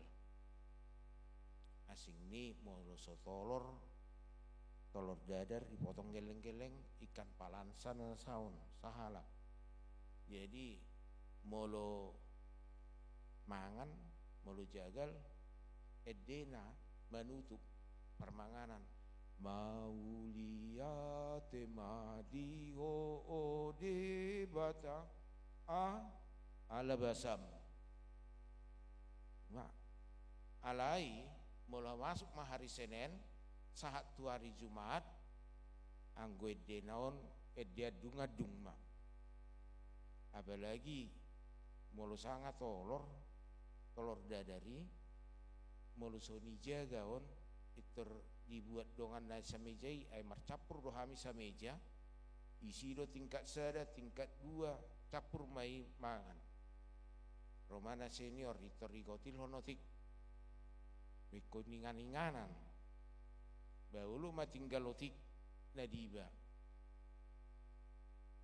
Asing ni molo so tolor, tolor dadar, dipotong geleng-geleng, ikan palansa na saon, sahalak. Jadi, molo mangan, molo jagal, endena manutup parmanganan. Mauliate ma di Ho, o Debata, a, ala basam. Nah, alai, molo masuk ma hari Senen, sahat tu hari Jumat, anggo endena on, ende andung-andung ma. Apalagi, molo sanga tolor, tolor dadar i, molo so nijaga on, pintor dibuat dongan na sameja i, ai marcampur do hami sameja, isi do tingkat sada, tingkat dua, campur ma i mangan. Ro ma na senior, pintor digotilhon otik. Ingkon ingan-inganan. Ba olo ma tinggal otik na diba.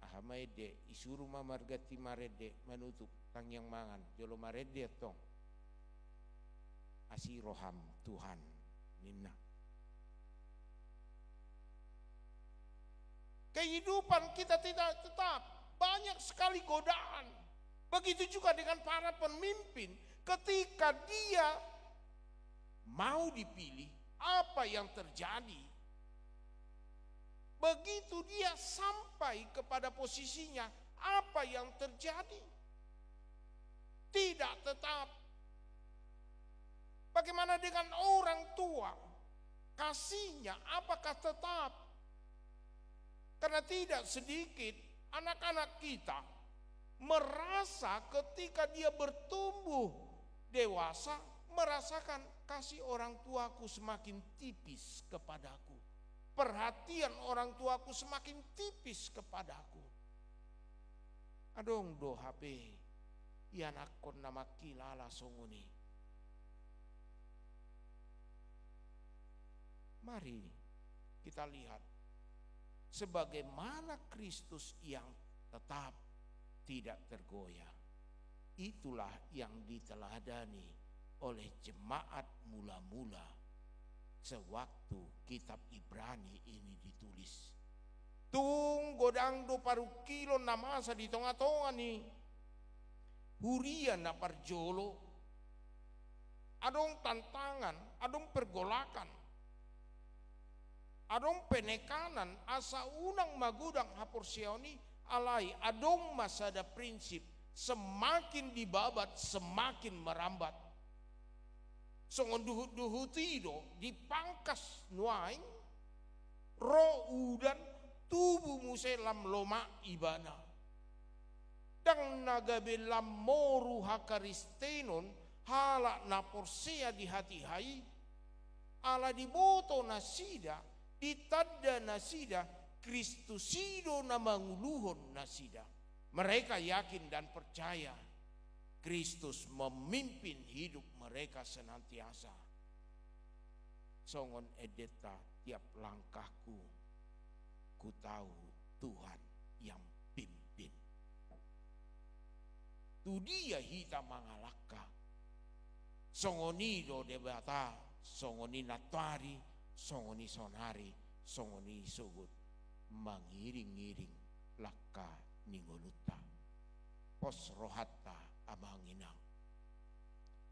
Aha ma ende, isuru ma marganti marende, manutup, tangiang mangan, jolo marende antong. Asi roham Tuhan, ninna. Kehidupan kita tidak tetap, banyak sekali godaan. Begitu juga dengan para pemimpin, ketika dia mau dipilih, apa yang terjadi? Begitu dia sampai kepada posisinya, apa yang terjadi? Tidak tetap. Bagaimana dengan orang tua? Kasihnya apakah tetap? Karena tidak sedikit anak-anak kita merasa ketika dia bertumbuh dewasa, merasakan kasih orang tuaku semakin tipis kepadaku. Perhatian orang tuaku semakin tipis kepadaku. Adong do hape ianakhon na mangkilala songon i. Mari kita lihat, sebagaimana Kristus yang tetap, tidak tergoyah, itulah yang diteladani oleh jemaat mula-mula sewaktu kitab Ibrani ini ditulis. Tung godang do parungkilon na masa di tonga-tonga ni huria na parjolo. Adong tantangan, adong pergolakan, adong penekanan asa unang magodang haporseaon i, Alai adong ma sada prinsip, semakin dibabat, semakin merambat. Songon duhut-duhut i do, dipangkas nuaeng, ro udan, tubu muse lam lomak ibana. Ndang na gabe lam moru hakaristenon halak na porsea di hatiha i, ala diboto nasida, ditanda nasida, Kristus i do na manguluhon nasida. Mereka yakin dan percaya Kristus memimpin hidup mereka senantiasa. Songon endenta, tiap langkahku, ku tahu Tuhan yang pimpin. Tu dia hita mangalangka. Songon i do Debata, songon i nantoari, songon i saonari, songon i sogot, mangiring-iring langka ni ngolunta. Pos rohanta, amang inang.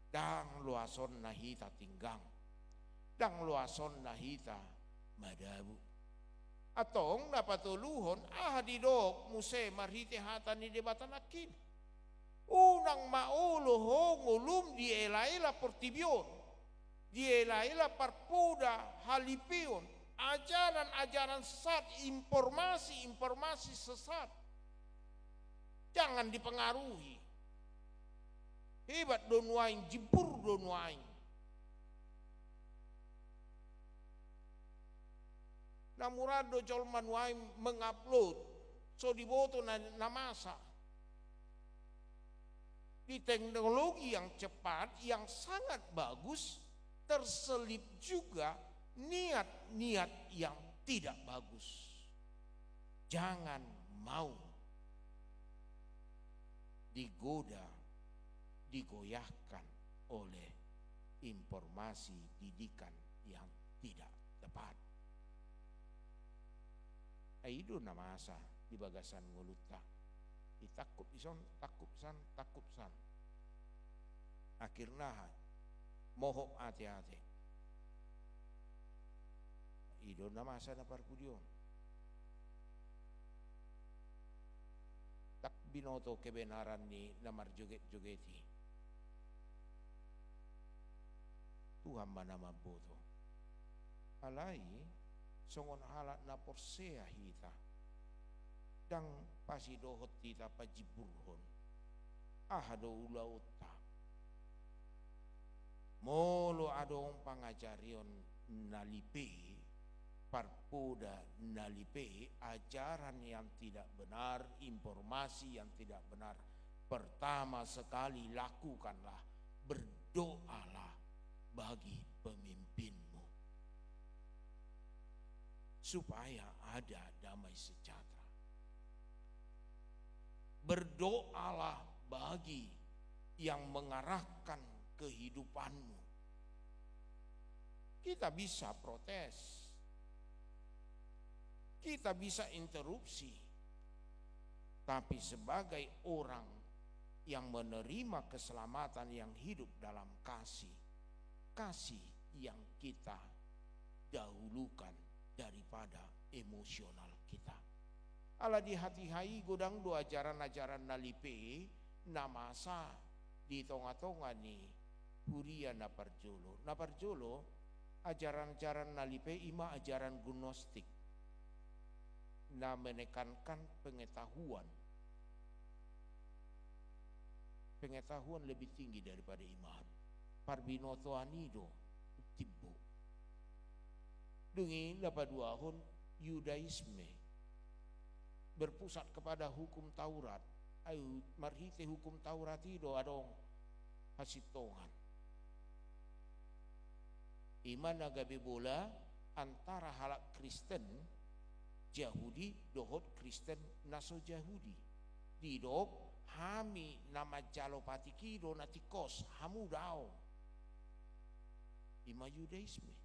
Ndang loasonna hita tinggang. Ndang loasonna hita madabu. Antong na patoluhon, aha didok muse marhite hata ni Debata nangkin? Unang ma olo ho ngolum diela-ela portibi on, diela-ela parpoda halipeon, ajaran-ajaran sesat, informasi-informasi sesat. Jangan dipengaruhi. Hebat do nuaeng, jibur do nuaeng. Na mura do jolma nuaeng mengupload, so diboto na, na masa. Di teknologi yang cepat, yang sangat bagus, terselip juga niat-niat yang tidak bagus. Jangan mau digoda, digoyahkan oleh informasi didikan yang tidak tepat. Ai i do na masa di bagasan ngolunta. Ditangkup dison, tangkup san, tangkup san. Akhirna aha? Mohop ate-ate. I do na masa na parpudi on. Ndang binoto kebenaran ni na marjoget-joget i. Tuhan ma na mamboto. Alai songon halak na porsea hita, ndang pasidohot hita pajiburhon. Aha do ulaonta? Molo adong pangajarion na lipe, parpoda na lipe, ajaran yang tidak benar, informasi yang tidak benar, pertama sekali lakukanlah, berdoalah bagi pemimpinmu, supaya ada damai sejahtera. Berdoalah bagi yang mengarahkan kehidupanmu. Kita bisa protes, kita bisa interupsi, tapi sebagai orang yang menerima keselamatan, yang hidup dalam kasih, kasih yang kita dahulukan daripada emosional kita. Ala di hatiha i godang do ajaran-ajaran na lipe, na masa di tonga-tonga ni huria na parjolo. Na parjolo, ajaran-ajaran na lipe i ma ajaran gnostik, na menekankan pengetahuan. Pengetahuan lebih tinggi daripada iman. Parbinotoan i do timbo. Dung i na paduahon Yudaisme, berpusat kepada hukum Taurat. Ai marhite hukum Taurat i do adong hasintongan. I ma na gabe bola antara halak Kristen Jahudi dohot Kristen na so Jahudi. Didok, hami na manjalo patik i do na tingkos, hamu daong. I ma Yudaisme.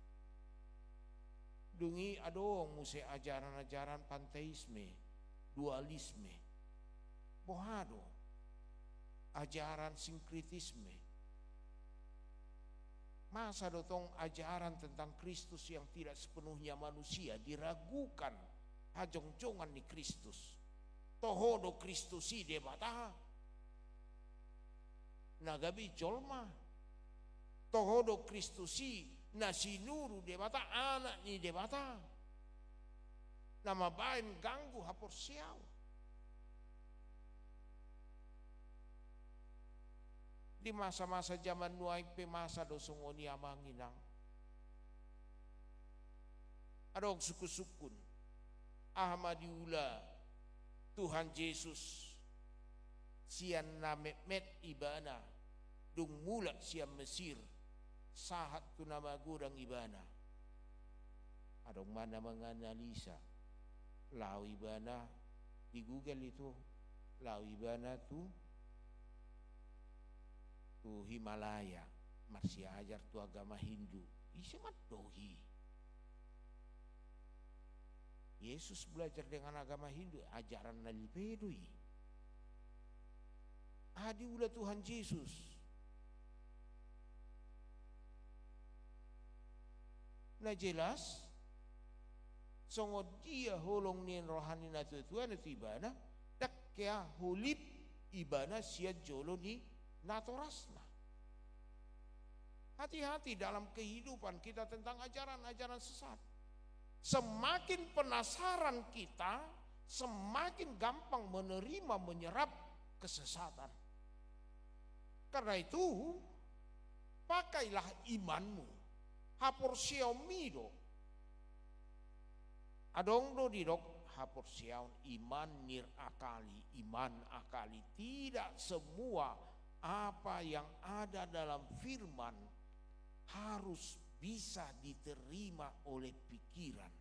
Dung i adong muse ajaran-ajaran panteisme, dualisme. Boha do? Ajaran sinkretisme. Masa do tong ajaran tentang Kristus yang tidak sepenuhnya manusia, diragukan hajongjongan ni Kristus. Toho do Kristus i Debata na gabe jolma. Toho do Kristus i na sinuru Debata, anak ni Debata, na mambahen ganggu haporseaon. Di masa-masa jaman nuaeng pe masa do songon i, amang inang. Adong sungkun-sungkun, aha ma diula Tuhan Jesus sian na metmet ibana dung mulak sian Mesir sahat tu na magodang ibana? Adong ma na manganalisa, laho ibana di Google itu, laho ibana tu, tu Himalaya, marsiajar tu agama Hindu. Ise mandok i? Yesus belajar dengan agama Hindu, ajaran na lipe do i. Aha diula Tuhan Jesus? Na jelas, songon dia holong ni roha ni natua-tua na tu ibana, ndang hea holip ibana sian jolo ni natorasna. Hati-hati dalam kehidupan kita tentang ajaran-ajaran sesat. Semakin penasaran kita, semakin gampang menerima, menyerap kesesatan. Karena itu, pakailah imanmu. Haporseaonmi do. Adong do didok haporseaon, iman nirakali, iman akali. Tidak semua apa yang ada dalam firman harus bisa diterima oleh pikiran.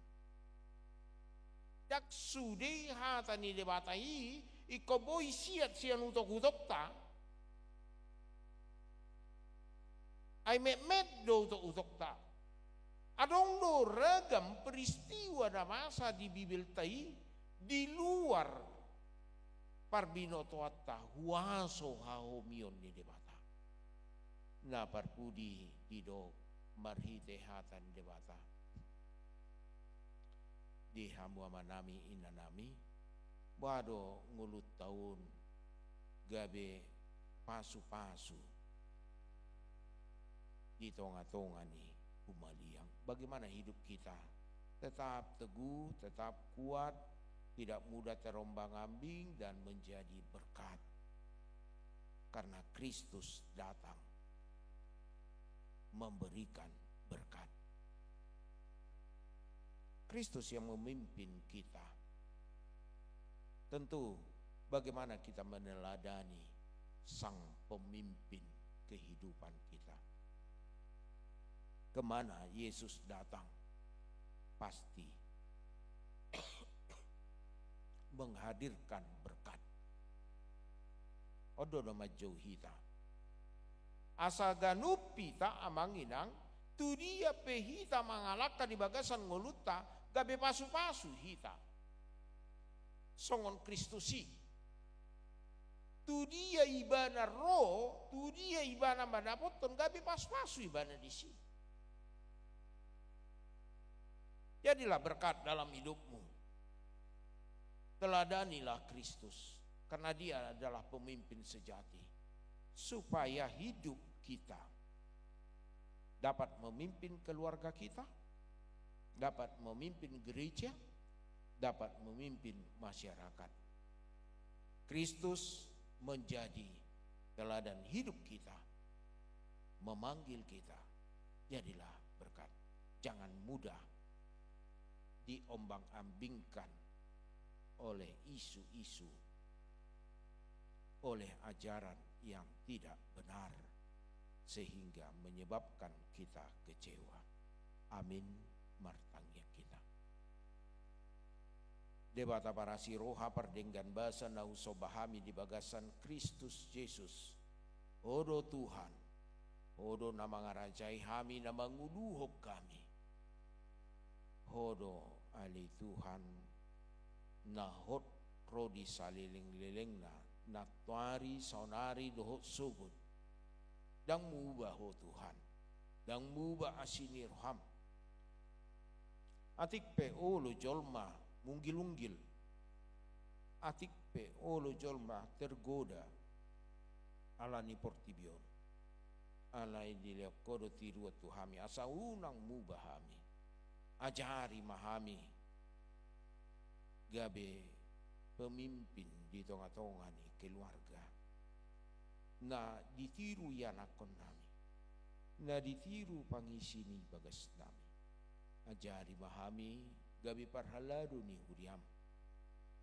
Ndang sude hata ni Debata i ingkon boi siat sian utok-utokta. Ai metmet do utok-utokta. Adong do ragam peristiwa na masa di Bibelta i di luar parbinotoanta, huaso hahomion ni Debata. Na parpudi didok marhite hata ni Debata. Di hamu amanami, inanami, boha do ngolunta on gabe pasu-pasu di tonga-tonga ni humaliang? Bagaimana hidup kita? Tetap teguh, tetap kuat, tidak mudah terombang-ambing, dan menjadi berkat. Karena Kristus datang memberikan berkat. Kristus yang memimpin kita. Tentu, bagaimana kita meneladani sang pemimpin kehidupan kita? Kemana Yesus datang? Pasti menghadirkan berkat. On do na manjou hita. Asa ganup hita, amang inang, tu dia pe hita mangalangka di bagasan ngolunta, gabe pasu-pasu hita songon Kristus i. Tu dia ibana ro, tu dia ibana mandapothon, gabe pasu-pasu ibana disi. Jadilah berkat dalam hidupmu. Teladanilah Kristus, karena Dia adalah pemimpin sejati. Supaya hidup kita dapat memimpin keluarga kita, dapat memimpin gereja, dapat memimpin masyarakat. Kristus menjadi teladan hidup kita, memanggil kita, jadilah berkat. Jangan mudah diombang-ambingkan oleh isu-isu, oleh ajaran yang tidak benar, sehingga menyebabkan kita kecewa. Amin. Martangiang hita. Debata parasi roha, pardenggan basa na husomba hami di bagasan Kristus Jesus. Ho do Tuhan, Ho do na mangarajai hami, na manguluhon hami. Ho do ale Tuhan, na hot ro di salelenglelengna, nantoari, saonari dohot sogot. Ndang muba Ho Tuhan, ndang muba asi ni roham. Atik pe olo jolma munggil-unggil, Atik pe olo jolma tergoda ala ni portibi on. Alai dilehon Ho do tiruon tu hami asa unang muba hami. Ajari ma hami gabe pemimpin di tonga-tonga ni keluarga na ditiru ianakhon nami, na ditiru pangisi ni bagas nami. Ajari ma hami gabe parhalado ni huriam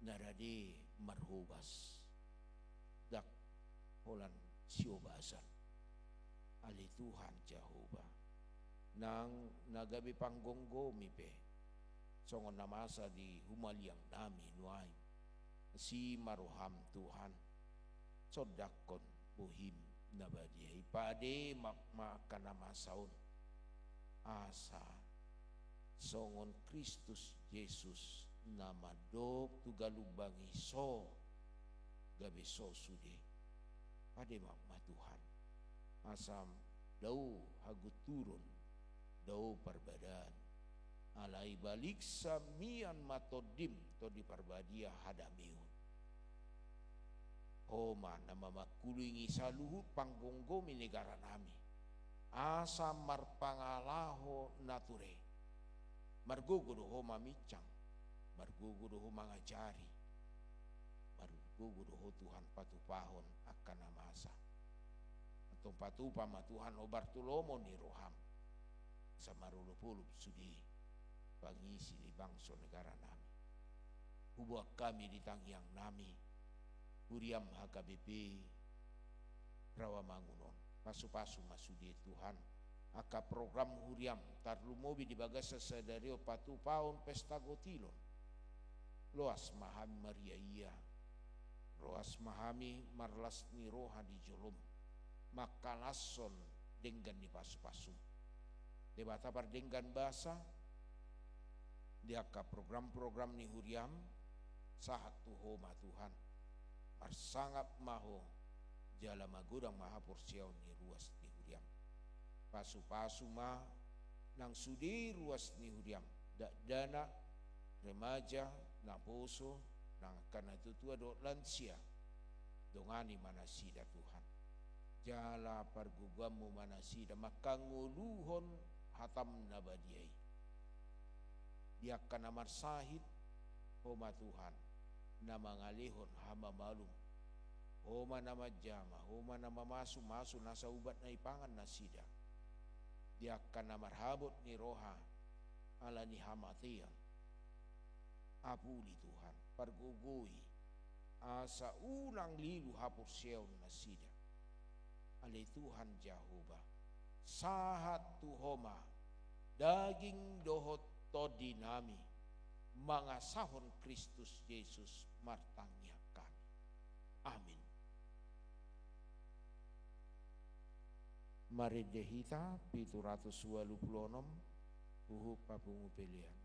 na rade marhobas, ndang holan siobasan. Ale Tuhan Jahowa, nang na gabe panggomgomi pe songon na masa di humaliang nami nuaeng, asi ma roham Tuhan, sondanghon bohim na badia i, pade ma angka na masa on, asa songon Kristus Jesus na mandok tu galumbangi, so gabe so sude. Pade ma Tuhan, asa dao hagunturon, dao parbadaan, alai baliksa mian ma Tondim, Tondi Parbadia, hadameon. Ho ma na mamangkulingi saluhut panggomgomi negara nami asa marpangalaho na ture. Margogo do Ho maminsang, margogo do Ho mangajari, margogo do Ho Tuhan patupahon angka na masa. Antong patupa ma Tuhan hombar tu lomo ni roham asa marolopolop sude pangisi ni bangso negara nami. Huboan hami di tangiang nami huriam H K B P Rawamangun on. Pasupasu ma sude Tuhan angka program huriam, tarlumobi di bagasan sadari on patupahon pesta gotilon. Loas ma hami mariaia, loas ma hami marlas ni roha di jolom mangkalashon denggan ni pasupasum. Debata pardenggan basa, di angka program-program ni huriam, sahat tu Ho ma Tuhan. Marsangap ma Ho jala magodang ma haporseaon ni ruas ni huriam. Pasupasu ma nang sude ruas ni huriam, dakdanak, remaja, naposo, nang angka natuatua dohot lansia. Dongani ma nasida Tuhan, jala pargogoanmu ma nasida mangkangoluhon hatam na badia i. Di angka na marsahit, Ho ma Tuhan na mangalehon hamamalum. Ho ma na manjama, Ho ma na mamasumasu nasa ubat na ipangan nasida. Di angka na marhabot ni roha ala ni hamatean, apuli Tuhan, pargogoi asa unang lilu haporseaon nasida. Ale Tuhan Jahowa, sahat tu Ho ma daging dohot tondi nami, mangasahon Kristus Jesus martangiang hami. Amin. Marende hita pitu ratus ualu pulu onom, huhut papungu pelean.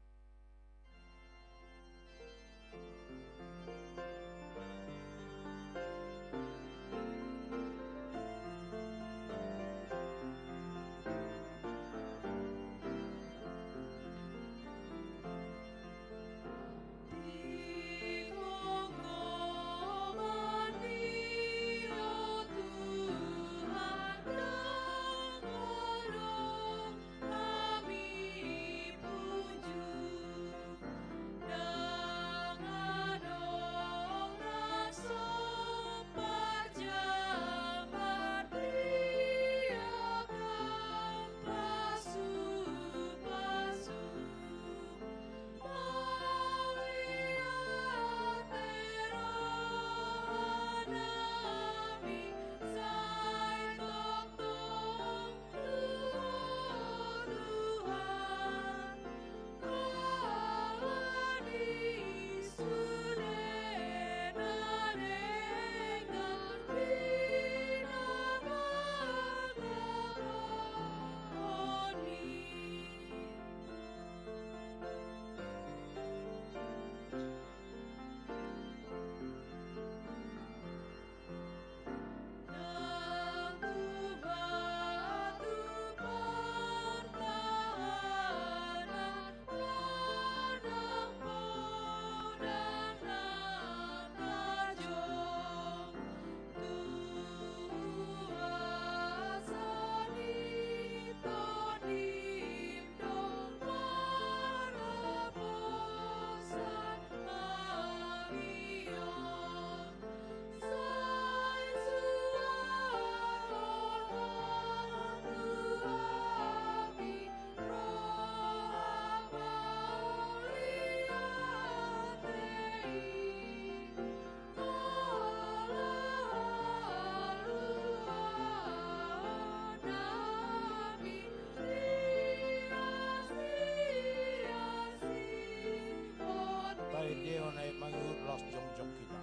Jongjong hita.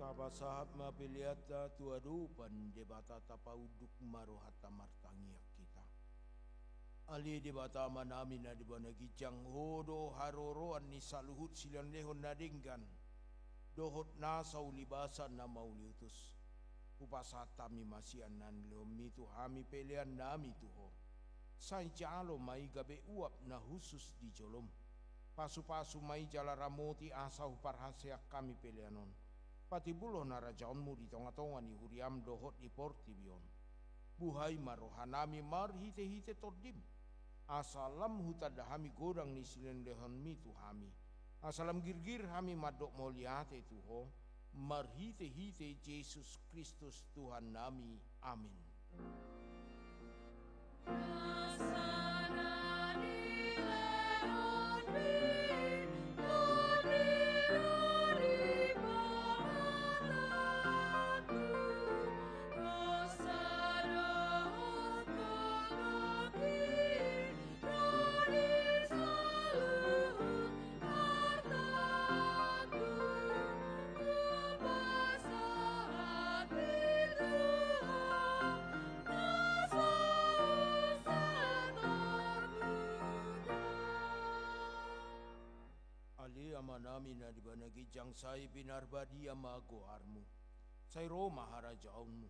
Tapasahat ma peleanta tu adopan Debata, tapaunduk ma rohanta, martangiang hita. Ale Debata Amanami na di banua ginjang, Ho do haroroan ni saluhut silehonlehon na denggan dohot nasa ulibasa na mauliutus. Hupasahat hami ma sian na nilehonMi tu hami peleannami tu Ho. Sai jalo ma i gabe uap na hushus di joloM. Pasupasu ma i jala ramoti asa huparhaseang hami pelean on. Patimbulhon harajaonMu di tongatonga ni huriaM dohot di portibi on. Buhai ma rohanami marhitehite TondiM, asa lam hutanda hami godang ni silehonlehonMi tu hami, asa lam girgir hami mandok mauliate tu Ho, marhitehite Jesus Kristus Tuhannami. Amin. Ale Amanami na di banua ginjang, sai pinarbadia ma goarMu. Sai ro ma harajaonMu.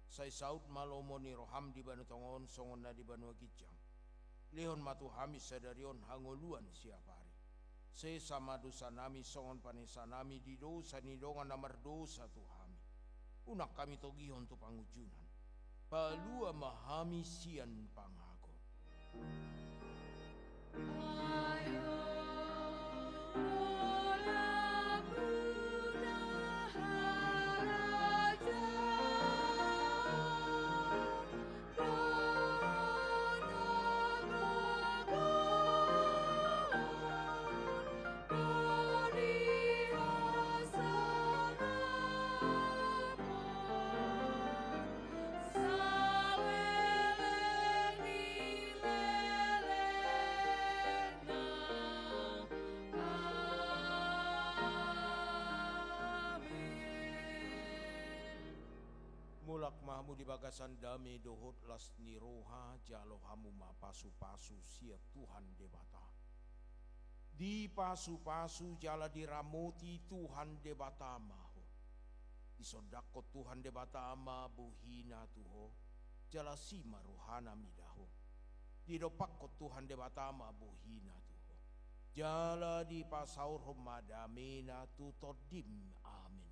Sai saut ma lomo ni rohaM di banua tonga on songon na di banua ginjang. Lehon ma tu hami sadari on hangoluan siapari. Sesa ma dosanami songon panesanami di dosa ni dongan na mardosa tu hami. Unang hami togihon tu pangunjunan. Palua ma hami sian pangago. Mulak ma hamu di bagasan dame dohot las ni roha, jalo hamu ma pasupasu sian Tuhan Debata. Dipasupasu jala diramoti Tuhan Debata ma ho. Disondangkon Tuhan Debata ma bohina tu ho, jala si ma rohana mida ho. Didompakkon Tuhan Debata ma bohina tu ho, jala dipasaorhon ma damena tu tondim. Amen.